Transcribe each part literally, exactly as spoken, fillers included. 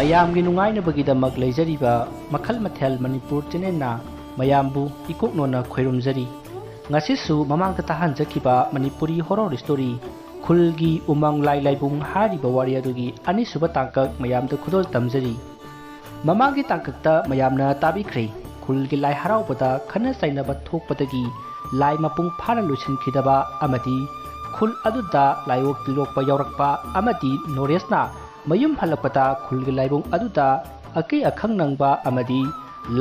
ꯃꯌꯥꯝꯒꯤ ꯅꯨꯡꯉꯥꯏꯅꯕꯒꯤꯗꯃꯛ ꯂꯩꯖꯔꯤꯕ ꯃꯈꯜ ꯃꯊꯦꯜ ꯃꯅꯤꯄꯨꯔ ꯆꯦꯅꯦꯜꯅ ꯃꯌꯥꯝꯕꯨ ꯏꯀꯣꯛꯅꯣꯅ ꯈꯣꯏꯔꯨꯝꯖꯔꯤ꯫ ꯉꯁꯤꯁꯨ ꯃꯃꯥꯡꯗ ꯇꯥꯍꯟꯖꯈꯤꯕ ꯃꯅꯤꯄꯨꯔꯤ ꯍꯣꯔꯣꯔ ꯁ꯭ꯇꯣꯔꯤ ꯈꯨꯜꯒꯤ ꯎꯃꯪ ꯂꯥꯏ ꯂꯥꯏꯕꯨꯡ ꯍꯥꯏꯔꯤꯕ ꯋꯥꯔꯤ ꯑꯗꯨꯒꯤ ꯑꯅꯤꯁꯨꯕ ꯇꯥꯡꯀꯛ ꯃꯌꯥꯝꯗ ꯈꯨꯗꯣꯜ ꯇꯝꯖꯔꯤ꯫ ꯃꯃꯥꯡꯒꯤ ꯇꯥꯡꯀꯛꯇ ꯃꯌꯥꯝꯅ ꯇꯥꯕꯤꯈ꯭ꯔꯦ꯫ ꯈꯨꯜꯒꯤ ꯂꯥꯏ ꯍꯔꯥꯎꯕꯗ ꯈꯠꯅ ꯆꯩꯅꯕ ꯊꯣꯛꯄꯗꯒꯤ ꯂꯥꯏ ꯃꯄꯨꯡ ꯐꯥꯅ ꯂꯣꯏꯁꯤꯟꯈꯤꯗꯕ ꯑꯃꯗꯤ ꯈꯨꯜ ꯑꯗꯨꯗ ꯂꯥꯏꯑꯣꯛ ꯇꯤꯂꯣꯛꯄ ꯌꯥꯎꯔꯛꯄ ꯑꯃꯗꯤ ꯅꯣꯔꯦꯁꯅ ꯃꯌꯨꯝ ꯍꯜꯂꯛꯄꯗ ꯈꯨꯜꯒꯤ ꯂꯥꯏꯕꯨꯡ ꯑꯗꯨꯗ ꯑꯀꯤ ꯑꯈꯪ ꯅꯪꯕ ꯑꯃꯗꯤ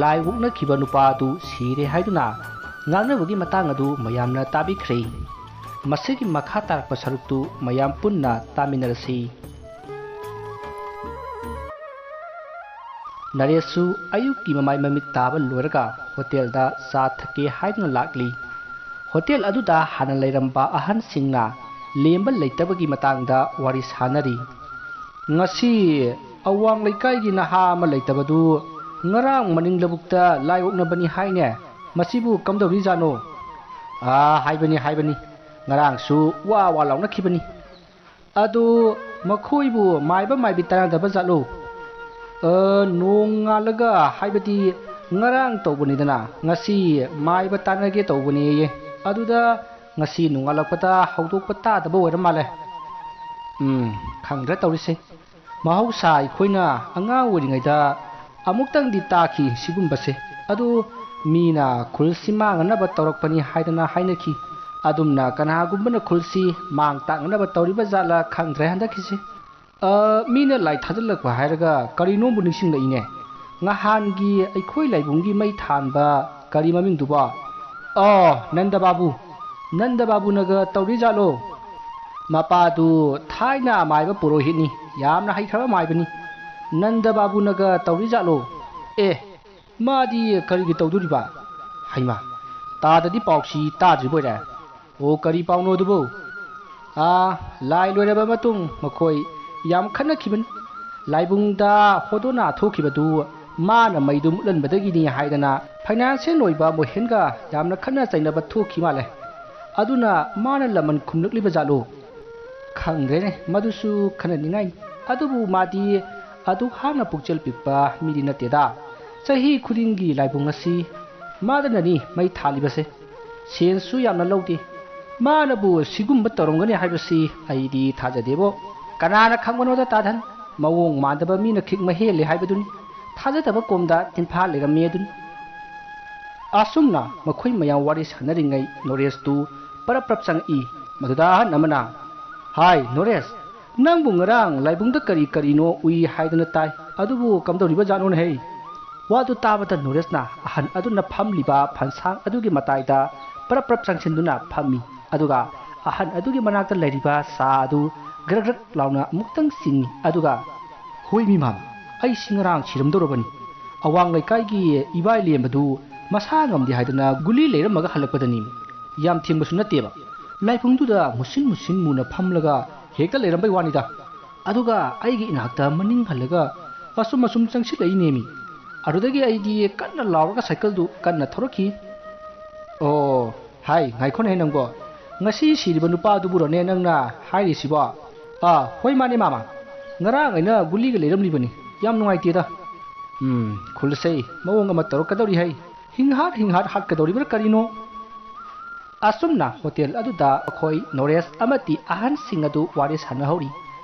ꯂꯥꯏ ꯑꯣꯛꯅꯈꯤꯕ ꯅꯨꯄꯥ ꯑꯗꯨ ꯁꯤꯔꯦ ꯍꯥꯏꯗꯨꯅ ꯉꯥꯡꯅꯕꯒꯤ ꯃꯇꯥꯡ ꯑꯗꯨ ꯃꯌꯥꯝꯅ ꯇꯥꯕꯤꯈ꯭ꯔꯦ꯫ ꯃꯁꯤꯒꯤ ꯃꯈꯥ ꯇꯥꯔꯛꯄ ꯁꯔꯨꯛꯇꯨ ꯃꯌꯥꯝ ꯄꯨꯟꯅ ꯇꯥꯃꯤꯟꯅꯔꯁꯤ꯫ ꯅꯔꯦꯁꯁꯨ ꯑꯌꯨꯛꯀꯤ ꯃꯃꯥꯏ ꯃꯃꯤꯠ ꯇꯥꯕ ꯂꯣꯏꯔꯒ ꯍꯣꯇꯦꯜꯗ ꯆꯥ ꯊꯛꯀꯦ ꯍꯥꯏꯗꯨꯅ ꯂꯥꯛꯂꯤ꯫ ꯍꯣꯇꯦꯜ ꯑꯗꯨꯗ ꯍꯥꯟꯅ ꯂꯩꯔꯝꯕ ꯑꯍꯟꯁꯤꯡꯅ ꯂꯦꯝꯕ ꯂꯩꯇꯕꯒꯤ ꯃꯇꯥꯡꯗ ꯋꯥꯔꯤ ꯁꯥꯅꯔꯤ꯫ "ꯉꯁꯤ ꯑꯋꯥꯡ ꯂꯩꯀꯥꯏꯒꯤ ꯅꯍꯥ ꯑꯃ ꯂꯩꯇꯕꯗꯨ ꯉꯔꯥꯡ ꯃꯅꯤꯡ ꯂꯧꯕꯨꯛꯇ ꯂꯥꯏ ꯑꯣꯛꯅꯕꯅꯤ ꯍꯥꯏꯅꯦ꯫ ꯃꯁꯤꯕꯨ ꯀꯝꯗꯧꯔꯤꯖꯥꯠꯅꯣ?" "ꯑꯥ, ꯍꯥꯏꯕꯅꯤ, ꯍꯥꯏꯕꯅꯤ꯫ ꯉꯔꯥꯡꯁꯨ ꯋꯥ ꯋꯥ ꯂꯥꯎꯅꯈꯤꯕꯅꯤ꯫ ꯑꯗꯨ ꯃꯈꯣꯏꯕꯨ ꯃꯥꯏꯕ ꯃꯥꯏꯕꯤ ꯇꯥꯟꯅꯗꯕ ꯖꯥꯠꯂꯣ?" "ꯑ, ꯅꯣꯡꯉꯥꯜꯂꯒ, ꯍꯥꯏꯕꯗꯤ ꯉꯔꯥꯡ ꯇꯧꯕꯅꯤꯗꯅ, ꯉꯁꯤ ꯃꯥꯏꯕ ꯇꯥꯟꯅꯒꯦ ꯇꯧꯕꯅꯦꯌꯦ꯫ ꯑꯗꯨꯗ ꯉꯁꯤ ꯅꯣꯡꯉꯥꯜꯂꯛꯄꯗ ꯍꯧꯗꯣꯛꯄ ꯇꯥꯗꯕ ꯑꯣꯏꯔ ꯃꯥꯜꯂꯦ꯫ ꯎꯝ, ꯈꯪꯗ꯭ꯔꯦ ꯇꯧꯔꯤꯁꯦ꯫ ꯃꯍꯧꯁꯥ ꯑꯩꯈꯣꯏꯅ ꯑꯉꯥꯡ ꯑꯣꯏꯔꯤꯉꯩꯗ ꯑꯃꯨꯛꯇꯪꯗꯤ ꯇꯥꯈꯤ ꯁꯤꯒꯨꯝꯕꯁꯦ꯫ ꯑꯗꯨ ꯃꯤꯅ ꯈꯨꯜꯁꯤ ꯃꯥꯡꯅꯅꯕ ꯇꯧꯔꯛꯄꯅꯤ ꯍꯥꯏꯗꯅ ꯍꯥꯏꯅꯈꯤ꯫ ꯑꯗꯨꯝꯅ ꯀꯅꯥꯒꯨꯝꯕꯅ ꯈꯨꯜꯁꯤ ꯃꯥꯡ ꯇꯥꯛꯅꯅꯕ ꯇꯧꯔꯤꯕ ꯖꯥꯠꯂ ꯈꯪꯗ꯭ꯔꯦ ꯍꯟꯗꯛꯀꯤꯁꯦ꯫ ꯑ, ꯃꯤꯅ ꯂꯥꯏ ꯊꯥꯖꯤꯜꯂꯛꯄ ꯍꯥꯏꯔꯒ ꯀꯔꯤꯅꯣꯝꯕꯨ ꯅꯤꯡꯁꯤꯡꯂꯛꯏꯅꯦ꯫ ꯉꯍꯥꯟꯒꯤ ꯑꯩꯈꯣꯏ ꯂꯥꯏꯕꯨꯡꯒꯤ ꯃꯩ ꯊꯥꯟꯕ ꯀꯔꯤ ꯃꯃꯤꯡꯗꯨꯕꯣ? ꯑꯣ, ꯅꯟꯗ ꯕꯥꯕꯨ꯫ ꯅꯟꯗ ꯕꯥꯕꯨꯅꯒ ꯇꯧꯔꯤꯖꯥꯠꯂꯣ?" "ꯃꯄꯥꯗꯨ ꯊꯥꯏꯅ ꯃꯥꯏꯕ ꯄꯨꯔꯣꯍꯤꯠꯅꯤ, ꯌꯥꯝꯅ ꯍꯩꯈ꯭ꯔꯕ ꯃꯥꯏꯕꯅꯤ꯫ ꯅꯟꯗ ꯕꯥꯕꯨꯅꯒ ꯇꯧꯔꯤꯖꯥꯠꯂꯣ?" "ꯑꯦ, ꯃꯥꯗꯤ ꯀꯔꯤꯒꯤ ꯇꯧꯗꯣꯔꯤꯕ? ꯍꯩꯃꯥ, ꯇꯥꯗꯗꯤ ꯄꯥꯎꯁꯤ ꯇꯥꯗ꯭ꯔꯤꯕꯣꯏꯔꯦ꯫ ꯑꯣ, ꯀꯔꯤ ꯄꯥꯎꯅꯣ ꯑꯗꯨꯕꯨ?" "ꯑꯥ, ꯂꯥꯏ ꯂꯣꯏꯔꯕ ꯃꯇꯨꯡ ꯃꯈꯣꯏ ꯌꯥꯝ ꯈꯠꯅꯈꯤꯕꯅꯤ꯫ ꯂꯥꯏꯕꯨꯡꯗ ꯍꯣꯗꯣꯅꯥ ꯊꯣꯛꯈꯤꯕꯗꯨ ꯃꯥꯅ ꯃꯩꯗꯨ ꯃꯨꯠꯍꯟꯕꯗꯒꯤꯅꯤ ꯍꯥꯏꯗꯅ ꯐꯥꯏꯅꯥꯟꯁꯤꯌꯦꯜ ꯑꯣꯏꯕ ꯃꯣꯍꯦꯟꯒ ꯌꯥꯝꯅ ꯈꯠꯅ ꯆꯩꯅꯕ ꯊꯣꯛꯈꯤ ꯃꯥꯜꯂꯦ꯫ ꯑꯗꯨꯅ ꯃꯥꯅ ꯂꯃꯟ ꯈꯨꯝꯂꯛꯂꯤꯕ ꯖꯥꯠꯂꯣ? ꯈꯪꯗ꯭ꯔꯦꯅꯦ, ꯃꯗꯨꯁꯨ ꯈꯟꯅꯅꯤꯡꯉꯥꯏꯅꯤ꯫ ꯑꯗꯨꯕꯨ ꯃꯥꯗꯤ ꯑꯗꯨꯛ ꯍꯥꯟꯅ ꯄꯨꯛꯆꯦꯜ ꯄꯤꯛꯄ ꯃꯤꯗꯤ ꯅꯠꯇꯦꯗ꯫ ꯆꯍꯤ ꯈꯨꯗꯤꯡꯒꯤ ꯂꯥꯏꯕꯨꯡ ꯑꯁꯤ ꯃꯥꯗꯅꯅꯤ ꯃꯩ ꯊꯥꯜꯂꯤꯕꯁꯦ꯫ ꯁꯦꯟꯁꯨ ꯌꯥꯝꯅ ꯂꯧꯗꯦ꯫ ꯃꯥꯅꯕꯨ ꯁꯤꯒꯨꯝꯕ ꯇꯧꯔꯝꯒꯅꯤ ꯍꯥꯏꯕꯁꯤ ꯑꯩꯗꯤ ꯊꯥꯖꯗꯦꯕꯣ꯫ ꯀꯅꯥꯅ ꯈꯪꯕꯅꯣꯗ ꯇꯥꯗꯟ? ꯃꯑꯣꯡ ꯃꯥꯟꯗꯕ ꯃꯤꯅ ꯈꯤꯛ ꯃꯍꯦꯜꯂꯦ ꯍꯥꯏꯕꯗꯨꯅꯤ꯫ ꯊꯥꯖꯗꯕ ꯀꯣꯝꯗ ꯇꯤꯟꯐꯥ ꯂꯩꯔꯝꯃꯦ ꯑꯗꯨꯅꯤ꯫ ꯑꯁꯨꯝꯅ ꯃꯈꯣꯏ ꯃꯌꯥꯝ ꯋꯥꯔꯤ ꯁꯥꯟꯅꯔꯤꯉꯩ ꯅꯣꯔꯦꯁꯇꯨ ꯄꯔꯞ ꯄꯔꯞ ꯆꯪꯉꯛꯏ꯫ ꯃꯗꯨꯗ ꯑꯍꯟ ꯑꯃꯅ, "ꯍꯥꯏ ꯅꯣꯔꯦꯁ, ꯅꯪꯕꯨ ꯉꯔꯥꯡ ꯂꯥꯏꯕꯨꯡꯗ ꯀꯔꯤ ꯀꯔꯤꯅꯣ ꯎꯏ ꯍꯥꯏꯗꯅ ꯇꯥꯏ, ꯑꯗꯨꯕꯨ ꯀꯝꯗꯧꯔꯤꯕ ꯖꯥꯠꯅꯣꯅꯦ ꯍꯩ?" ꯋꯥꯗꯨ ꯇꯥꯕꯗ ꯅꯣꯔꯦꯁꯅ ꯑꯍꯟ ꯑꯗꯨꯅ ꯐꯝꯂꯤꯕ ꯐꯟꯁꯥꯡ ꯑꯗꯨꯒꯤ ꯃꯇꯥꯏꯗ ꯄꯔꯞ ꯄꯔꯞ ꯆꯪꯁꯤꯟꯗꯨꯅ ꯐꯝꯃꯤ꯫ ꯑꯗꯨꯒ ꯑꯍꯟ ꯑꯗꯨꯒꯤ ꯃꯅꯥꯛꯇ ꯂꯩꯔꯤꯕ ꯆꯥ ꯑꯗꯨ ꯒ꯭ꯔꯛ ꯒ꯭ꯔꯛ ꯂꯥꯎꯅ ꯑꯃꯨꯛꯇꯪ ꯆꯤꯡꯏ꯫ ꯑꯗꯨꯒ, "ꯍꯣꯏ ꯃꯤ ꯃꯥꯃ, ꯑꯩꯁꯤ ꯉꯔꯥꯡ ꯁꯤꯔꯝꯗꯧꯔꯕꯅꯤ꯫ ꯑꯋꯥꯡ ꯂꯩꯀꯥꯏꯒꯤ ꯏꯕꯥꯏ ꯂꯦꯝꯕꯗꯨ ꯃꯁꯥ ꯉꯝꯗꯦ ꯍꯥꯏꯗꯅ ꯒꯨꯂꯤ ꯂꯩꯔꯝꯃꯒ ꯍꯜꯂꯛꯄꯗꯅꯤ꯫ ꯌꯥꯝ ꯊꯦꯡꯕꯁꯨ ꯅꯠꯇꯦꯕ꯫ ꯂꯥꯏꯕꯨꯡꯗꯨꯗ ꯃꯨꯁꯤꯟ ꯃꯨꯁꯤꯟ ꯃꯨꯅ ꯐꯝꯂꯒ ꯍꯦꯛꯇ ꯂꯩꯔꯝꯕꯩ ꯋꯥꯅꯤꯗ꯫ ꯑꯗꯨꯒ ꯑꯩꯒꯤ ꯏꯅꯥꯛꯇ ꯃꯅꯤꯡ ꯍꯜꯂꯒ ꯑꯁꯨꯝ ꯑꯁꯨꯝ ꯆꯪꯁꯤꯜꯂꯛꯏꯅꯦꯃꯤ꯫ ꯑꯗꯨꯗꯒꯤ ꯑꯩꯗꯤ ꯀꯟꯅ ꯂꯥꯎꯔꯒ ꯁꯥꯏꯀꯜꯗꯨ ꯀꯟꯅ ꯊꯧꯔꯛꯈꯤ꯫" "ꯑꯣ, ꯍꯥꯏ, ꯉꯥꯏꯈꯣꯅꯦ ꯅꯪꯕꯣ꯫ ꯉꯁꯤ ꯁꯤꯔꯤꯕ ꯅꯨꯄꯥꯗꯨꯕꯨꯔꯣꯅꯦ ꯅꯪꯅ ꯍꯥꯏꯔꯤꯁꯤꯕꯣ?" "ꯑꯥ, ꯍꯣꯏ, ꯃꯥꯅꯦ ꯃꯥꯃ꯫ ꯉꯔꯥꯡ ꯑꯩꯅ ꯒꯨꯂꯤꯒ ꯂꯩꯔꯝꯂꯤꯕꯅꯤ꯫ ꯌꯥꯝ ꯅꯨꯡꯉꯥꯏꯇꯦꯗ꯫ ꯎꯝ, ꯈꯨꯜꯂꯁꯦ, ꯃꯑꯣꯡ ꯑꯃ ꯇꯧꯔꯛꯀꯗꯧꯔꯤ ꯍꯩ꯫ ꯍꯤꯡꯍꯥꯠ ꯍꯤꯡꯍꯥꯠ ꯍꯥꯠꯀꯗꯧꯔꯤꯕ꯭ꯔꯥ ꯀꯔꯤꯅꯣ?" ꯑꯁꯨꯝꯅ ꯍꯣꯇꯦꯜ ꯑꯗꯨꯗ ꯑꯩꯈꯣꯏ ꯅꯣꯔꯦꯁ ꯑꯃꯗꯤ ꯑꯍꯟꯁꯤꯡ ꯑꯗꯨ ꯋꯥꯔꯤ ꯁꯥꯟꯅꯍꯧꯔꯤ꯫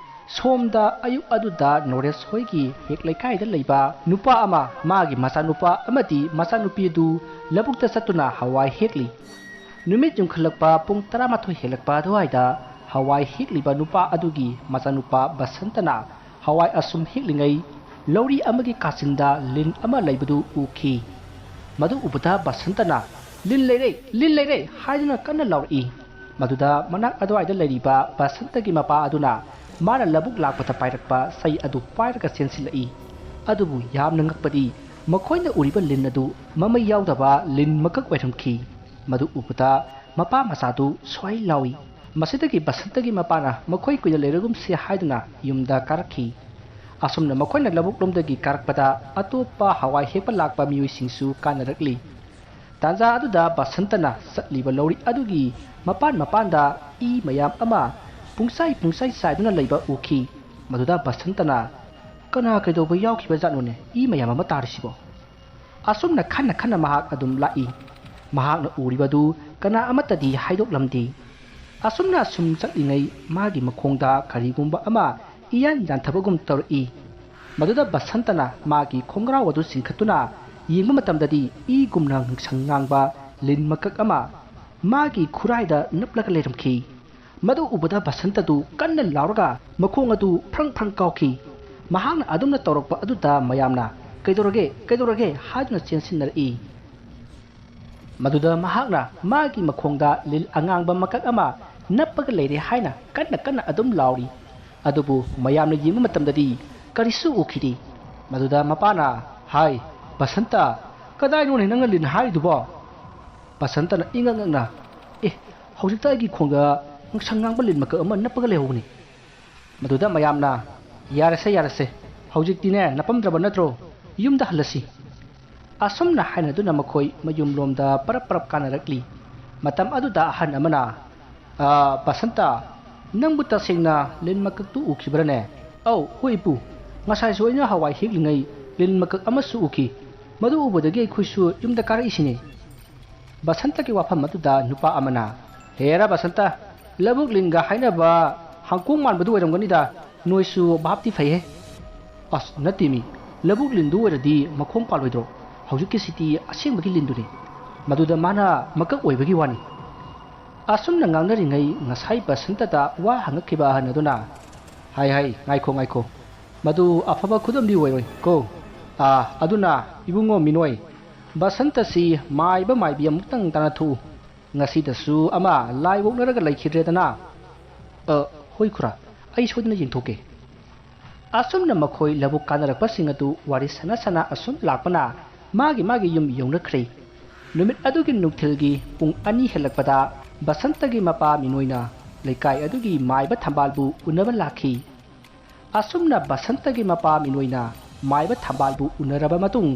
ꯁꯣꯝꯗ ꯑꯌꯨꯛ ꯑꯗꯨꯗ ꯅꯣꯔꯦꯁ ꯍꯣꯏꯒꯤ ꯍꯦꯛ ꯂꯩꯀꯥꯏꯗ ꯂꯩꯕ ꯅꯨꯄꯥ ꯑꯃ ꯃꯥꯒꯤ ꯃꯆꯥꯅꯨꯄꯥ ꯑꯃꯗꯤ ꯃꯆꯥꯅꯨꯄꯤ ꯑꯗꯨ ꯂꯧꯕꯨꯛꯇ ꯆꯠꯇꯨꯅ ꯍꯋꯥꯏ ꯍꯦꯛꯂꯤ꯫ ꯅꯨꯃꯤꯠ ꯌꯨꯡꯈꯠꯂꯛꯄ ꯄꯨꯡ ꯇꯔꯥꯃꯥꯊꯣꯏ ꯍꯦꯜꯂꯛꯄ ꯑꯗꯨꯋꯥꯏꯗ ꯍꯋꯥꯏ ꯍꯦꯛꯂꯤꯕ ꯅꯨꯄꯥ ꯑꯗꯨꯒꯤ ꯃꯆꯥꯅꯨꯄꯥ ꯕꯁꯟꯇꯅ ꯍꯋꯥꯏ ꯑꯁꯨꯝ ꯍꯦꯛꯂꯤꯉꯩ ꯂꯧꯔꯤ ꯑꯃꯒꯤ ꯀꯥꯆꯤꯟꯗ ꯂꯤꯟ ꯑꯃ ꯂꯩꯕꯗꯨ ꯎꯈꯤ꯫ ꯃꯗꯨ ꯎꯕꯗ ꯕꯁꯟꯇꯅ, "ꯂꯤꯟ ꯂꯩꯔꯦ! ꯂꯤꯟ ꯂꯩꯔꯦ!" ꯍꯥꯏꯗꯨꯅ ꯀꯟꯅ ꯂꯥꯎꯔꯛꯏ꯫ ꯃꯗꯨꯗ ꯃꯅꯥꯛ ꯑꯗꯨꯋꯥꯏꯗ ꯂꯩꯔꯤꯕ ꯕꯁꯟꯇꯒꯤ ꯃꯄꯥ ꯑꯗꯨꯅ ꯃꯥꯅ ꯂꯧꯕꯨꯛ ꯂꯥꯛꯄꯗ ꯄꯥꯏꯔꯛꯄ ꯆꯩ ꯑꯗꯨ ꯄꯥꯏꯔꯒ ꯆꯦꯟꯁꯤꯜꯂꯛꯏ꯫ ꯑꯗꯨꯕꯨ ꯌꯥꯝꯅ ꯉꯛꯄꯗꯤ ꯃꯈꯣꯏꯅ ꯎꯔꯤꯕ ꯂꯤꯟ ꯑꯗꯨ ꯃꯃꯩ ꯌꯥꯎꯗꯕ ꯂꯤꯟ ꯃꯀꯛ ꯑꯣꯏꯔꯝꯈꯤ꯫ ꯃꯗꯨ ꯎꯕꯗ ꯃꯄꯥ ꯃꯆꯥꯗꯨ ꯁ꯭ꯋꯥꯏ ꯂꯥꯎꯏ꯫ ꯃꯁꯤꯗꯒꯤ ꯕꯁꯟꯇꯒꯤ ꯃꯄꯥꯅ ꯃꯈꯣꯏ ꯀꯨꯏꯅ ꯂꯩꯔꯒꯨꯝꯁꯤ ꯍꯥꯏꯗꯨꯅ ꯌꯨꯝꯗ ꯀꯥꯔꯛꯈꯤ꯫ ꯑꯁꯨꯝꯅ ꯃꯈꯣꯏꯅ ꯂꯧꯕꯨꯛꯂꯣꯝꯗꯒꯤ ꯀꯥꯔꯛꯄꯗ ꯑꯇꯣꯞꯄ ꯍꯋꯥꯏ ꯍꯦꯛꯄ ꯂꯥꯛꯄ ꯃꯤꯑꯣꯏꯁꯤꯡꯁꯨ ꯀꯥꯅꯔꯛꯂꯤ꯫ ꯇꯥꯟꯖꯥ ꯑꯗꯨꯗ ꯕꯁꯟꯇꯅ ꯆꯠꯂꯤꯕ ꯂꯧꯔꯤ ꯑꯗꯨꯒꯤ ꯃꯄꯥꯟ ꯃꯄꯥꯟꯗ ꯏ ꯃꯌꯥꯝ ꯑꯃ ꯄꯨꯡꯆꯥꯏ ꯄꯨꯡꯆꯥꯏ ꯆꯥꯏꯗꯨꯅ ꯂꯩꯕ ꯎꯈꯤ꯫ ꯃꯗꯨꯗ ꯕꯁꯟꯇꯅ, ꯀꯅꯥ ꯀꯩꯗꯧꯕ ꯌꯥꯎꯈꯤꯕ ꯖꯥꯠꯅꯣꯅꯦ, ꯏ ꯃꯌꯥꯝ ꯑꯃ ꯇꯥꯔꯤꯁꯤꯕꯣ? ꯑꯁꯨꯝꯅ ꯈꯟꯅ ꯈꯟꯅ ꯃꯍꯥꯛ ꯑꯗꯨꯝ ꯂꯥꯛꯏ꯫ ꯃꯍꯥꯛꯅ ꯎꯔꯤꯕꯗꯨ ꯀꯅꯥ ꯑꯃꯠꯇꯗꯤ ꯍꯥꯏꯗꯣꯛꯂꯝꯗꯦ꯫ ꯑꯁꯨꯝꯅ ꯑꯁꯨꯝ ꯆꯠꯂꯤꯉꯩ ꯃꯥꯒꯤ ꯃꯈꯣꯡꯗ ꯀꯔꯤꯒꯨꯝꯕ ꯑꯃ ꯏꯌꯥꯟ ꯌꯥꯟꯊꯕꯒꯨꯝ ꯇꯧꯔꯛꯏ꯫ ꯃꯗꯨꯗ ꯕꯁꯟꯇꯅ ꯃꯥꯒꯤ ꯈꯣꯡꯒ꯭ꯔꯥꯎ ꯑꯗꯨ ꯆꯤꯡꯈꯠꯇꯨꯅ ꯌꯦꯡꯕ ꯃꯇꯝꯗꯗꯤ ꯏꯒꯨꯝꯅ ꯉꯥꯡꯁꯪ ꯉꯥꯡꯕ ꯂꯤꯟ ꯃꯀꯛ ꯑꯃ ꯃꯥꯒꯤ ꯈꯨꯔꯥꯏꯗ ꯅꯞꯂꯒ ꯂꯩꯔꯝꯈꯤ꯫ ꯃꯗꯨ ꯎꯕꯗ ꯕꯁꯟꯇꯗꯨ ꯀꯟꯅ ꯂꯥꯎꯔꯒ ꯃꯈꯣꯡ ꯑꯗꯨ ꯐ꯭ꯔꯪ ꯐ꯭ꯔꯪ ꯀꯥꯎꯈꯤ꯫ ꯃꯍꯥꯛꯅ ꯑꯗꯨꯝꯅ ꯇꯧꯔꯛꯄ ꯑꯗꯨꯗ ꯃꯌꯥꯝꯅ "ꯀꯩꯗꯧꯔꯒꯦ? ꯀꯩꯗꯧꯔꯒꯦ?" ꯍꯥꯏꯗꯨꯅ ꯆꯦꯟꯁꯤꯟꯅꯔꯛꯏ꯫ ꯃꯗꯨꯗ ꯃꯍꯥꯛꯅ ꯃꯥꯒꯤ ꯃꯈꯣꯡꯗ ꯂꯤꯟ ꯑꯉꯥꯡꯕ ꯃꯀꯛ ꯑꯃ ꯅꯞꯄꯒ ꯂꯩꯔꯦ ꯍꯥꯏꯅ ꯀꯟꯅ ꯀꯟꯅ ꯑꯗꯨꯝ ꯂꯥꯎꯔꯤ꯫ ꯑꯗꯨꯕꯨ ꯃꯌꯥꯝꯅ ꯌꯦꯡꯕ ꯃꯇꯝꯗꯗꯤ ꯀꯔꯤꯁꯨ ꯎꯈꯤꯗꯦ꯫ ꯃꯗꯨꯗ ꯃꯄꯥꯅ, "ꯍꯥꯏ, ꯕꯁꯟꯇ, ꯀꯗꯥꯏꯅꯣꯅꯦ ꯅꯪꯅ ꯂꯤꯟ ꯍꯥꯏꯔꯤꯗꯨꯕꯣ?" ꯕꯁꯟꯇꯅ ꯏꯉꯛ ꯉꯛꯅ, "ꯑꯦ, ꯍꯧꯖꯤꯛꯇ ꯑꯩꯒꯤ ꯈꯣꯡꯗ ꯉꯛꯁꯪ ꯉꯥꯡꯕ ꯂꯤꯟ ꯃꯀꯛ ꯑꯃ ꯅꯞꯄꯒ ꯂꯩꯍꯧꯕꯅꯤ꯫" ꯃꯗꯨꯗ ꯃꯌꯥꯝꯅ, "ꯌꯥꯔꯦꯁꯦ, ꯌꯥꯔꯦꯁꯦ, ꯍꯧꯖꯤꯛꯇꯤꯅꯦ ꯅꯄꯝꯗ꯭ꯔꯕ ꯅꯠꯇ꯭ꯔꯣ? ꯌꯨꯝꯗ ꯍꯜꯂꯁꯤ꯫" ꯑꯁꯨꯝꯅ ꯍꯥꯏꯅꯗꯨꯅ ꯃꯈꯣꯏ ꯃꯌꯨꯝꯂꯣꯝꯗ ꯄꯔꯞ ꯄꯔꯞ ꯀꯥꯟꯅꯔꯛꯂꯤ꯫ ꯃꯇꯝ ꯑꯗꯨꯗ ꯑꯍꯟ ꯑꯃꯅ, "ꯑ, ꯕꯁꯟꯇ, ꯅꯪꯕꯨ ꯇꯁꯦꯡꯅ ꯂꯤꯟ ꯃꯀꯛꯇꯨ ꯎꯈꯤꯕ꯭ꯔꯅꯦ?" "ꯑꯧ, ꯍꯣꯏ ꯏꯄꯨ, ꯉꯁꯥꯏꯁꯨ ꯑꯩꯅ ꯍꯋꯥꯏ ꯍꯦꯛꯂꯤꯉꯩ ꯂꯤꯟ ꯃꯀꯛ ꯑꯃꯁꯨ ꯎꯈꯤ꯫ ꯃꯗꯨ ꯎꯕꯗꯒꯤ ꯑꯩꯈꯣꯏꯁꯨ ꯌꯨꯝꯗ ꯀꯥꯔꯛꯏꯁꯤꯅꯤ꯫" ꯕꯁꯟꯇꯒꯤ ꯋꯥꯐꯝ ꯑꯗꯨꯗ ꯅꯨꯄꯥ ꯑꯃꯅ, "ꯍꯦꯔꯥ ꯕꯁꯟꯇ, ꯂꯧꯕꯨꯛ ꯂꯤꯟꯒ ꯍꯥꯏꯅꯕ ꯍꯪꯀꯣꯡ ꯃꯥꯟꯕꯗꯨ ꯑꯣꯏꯔꯝꯒꯅꯤꯗ, ꯅꯣꯏꯁꯨ ꯚꯥꯞꯇꯤ ꯐꯩꯍꯦ꯫" "ꯑꯁ, ꯅꯠꯇꯦꯃꯤ, ꯂꯧꯕꯨꯛ ꯂꯤꯟꯗꯨ ꯑꯣꯏꯔꯗꯤ ꯃꯈꯣꯡ ꯄꯥꯜꯂꯣꯏꯗ꯭ꯔꯣ? ꯍꯧꯖꯤꯛꯀꯤꯁꯤꯗꯤ ꯑꯁꯦꯡꯕꯒꯤ ꯂꯤꯟꯗꯨꯅꯤ꯫ ꯃꯗꯨꯗ ꯃꯥꯅ ꯃꯀꯛ ꯑꯣꯏꯕꯒꯤ ꯋꯥꯅꯤ꯫" ꯑꯁꯨꯝꯅ ꯉꯥꯡꯅꯔꯤꯉꯩ ꯉꯁꯥꯏ ꯕꯁꯟꯇꯗ ꯋꯥ ꯍꯪꯉꯛꯈꯤꯕ ꯑꯍꯟ ꯑꯗꯨꯅ, "ꯍꯥꯏ, ꯍꯥꯏ, ꯉꯥꯏꯈꯣ, ꯉꯥꯏꯈꯣ꯫ ꯃꯗꯨ ꯑꯐꯕ ꯈꯨꯗꯝꯗꯤ ꯑꯣꯏꯔꯣꯏ ꯀꯣ꯫ ꯑꯥ, ꯑꯗꯨꯅ ꯏꯕꯨꯡꯉꯣ ꯃꯤꯅꯣꯏ, ꯕꯁꯟꯇꯁꯤ ꯃꯥꯏꯕ ꯃꯥꯏꯕꯤ ꯑꯃꯨꯛꯇꯪ ꯇꯥꯟꯅꯊꯣꯛꯎ꯫ ꯉꯁꯤꯗꯁꯨ ꯑꯃ ꯂꯥꯏ ꯑꯣꯛꯅꯔꯒ ꯂꯩꯈꯤꯗ꯭ꯔꯦꯗꯅ꯫" "ꯑ, ꯍꯣꯏ ꯈꯨꯔꯥ, ꯑꯩ ꯁꯣꯏꯗꯅ ꯌꯦꯡꯊꯣꯛꯀꯦ꯫" ꯑꯁꯨꯝꯅ ꯃꯈꯣꯏ ꯂꯧꯕꯨꯛ ꯀꯥꯟꯅꯔꯛꯄꯁꯤꯡ ꯑꯗꯨ ꯋꯥꯔꯤ ꯁꯥꯟꯅ ꯁꯥꯟꯅ ꯑꯁꯨꯝ ꯂꯥꯛꯄꯅ ꯃꯥꯒꯤ ꯃꯥꯒꯤ ꯌꯨꯝ ꯌꯧꯅꯈ꯭ꯔꯦ꯫ ꯅꯨꯃꯤꯠ ꯑꯗꯨꯒꯤ ꯅꯨꯡꯊꯤꯜꯒꯤ ꯄꯨꯡ ꯑꯅꯤ ꯍꯦꯜꯂꯛꯄꯗ ꯕꯁꯟꯇꯒꯤ ꯃꯄꯥ ꯃꯤꯅꯣꯏꯅ ꯂꯩꯀꯥꯏ ꯑꯗꯨꯒꯤ ꯃꯥꯏꯕ ꯊꯝꯕꯥꯜꯕꯨ ꯎꯅꯕ ꯂꯥꯛꯈꯤ꯫ ꯑꯁꯨꯝꯅ ꯕꯁꯟꯇꯒꯤ ꯃꯄꯥ ꯃꯤꯅꯣꯏꯅ ꯃꯥꯏꯕ ꯊꯝꯕꯥꯜꯕꯨ ꯎꯅꯔꯕ ꯃꯇꯨꯡ,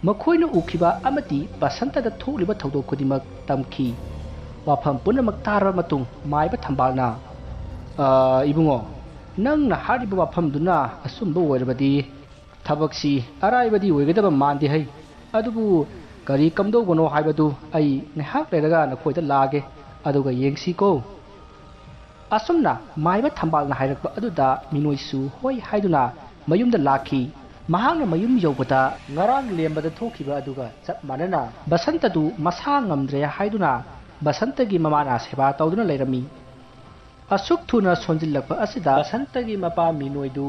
ꯃꯈꯣꯏꯅ ꯎꯈꯤꯕ ꯑꯃꯗꯤ ꯕꯁꯟꯇꯗ ꯊꯣꯛꯂꯤꯕ ꯊꯧꯗꯣꯛ ꯈꯨꯗꯤꯡꯃꯛ ꯇꯝꯈꯤ꯫ ꯋꯥꯐꯝ ꯄꯨꯝꯅꯃꯛ ꯇꯥꯔꯕ ꯃꯇꯨꯡ, ꯃꯥꯏꯕ ꯊꯝꯕꯥꯜꯅ, "ꯑ, ꯏꯕꯨꯡꯉꯣ, ꯅꯪꯅ ꯍꯥꯏꯔꯤꯕ ꯋꯥꯐꯝꯗꯨꯅ ꯑꯆꯨꯝꯕ ꯑꯣꯏꯔꯕꯗꯤ ꯊꯕꯛꯁꯤ ꯑꯔꯥꯏꯕꯗꯤ ꯑꯣꯏꯒꯗꯕ ꯃꯥꯟꯗꯦ ꯍꯩ꯫ ꯑꯗꯨꯕꯨ ꯀꯔꯤ ꯀꯝꯗꯧꯕꯅꯣ ꯍꯥꯏꯕꯗꯨ ꯑꯩ ꯉꯥꯏꯍꯥꯛ ꯂꯩꯔꯒ ꯅꯈꯣꯏꯗ ꯂꯥꯛꯑꯒꯦ, ꯑꯗꯨꯒ ꯌꯦꯡꯁꯤꯀꯣ꯫ ꯑꯁꯨꯝꯅ ꯃꯥꯏꯕ ꯊꯝꯕꯥꯜꯅ ꯍꯥꯏꯔꯛꯄ ꯑꯗꯨꯗ ꯃꯤꯅꯣꯏꯁꯨ ꯍꯣꯏ ꯍꯥꯏꯗꯨꯅ ꯃꯌꯨꯝꯗ ꯂꯥꯛꯈꯤ꯫ ꯃꯍꯥꯛꯅ ꯃꯌꯨꯝ ꯌꯧꯕꯗ ꯉꯔꯥꯡ ꯂꯦꯝꯕꯗ ꯊꯣꯛꯈꯤꯕ ꯑꯗꯨꯒ ꯆꯞ ꯃꯥꯟꯅꯅ ꯕꯁꯟꯇꯗꯨ ꯃꯁꯥ ꯉꯝꯗ꯭ꯔꯦ ꯍꯥꯏꯗꯨꯅ ꯕꯁꯟꯇꯒꯤ ꯃꯃꯥꯅ ꯁꯦꯕꯥ ꯇꯧꯗꯨꯅ ꯂꯩꯔꯝꯃꯤ꯫ ꯑꯁꯨꯛ ꯊꯨꯅ ꯁꯣꯟꯖꯤꯜꯂꯛꯄ ꯑꯁꯤꯗ ꯕꯁꯟꯇꯒꯤ ꯃꯄꯥ ꯃꯤꯅꯣꯏꯗꯨ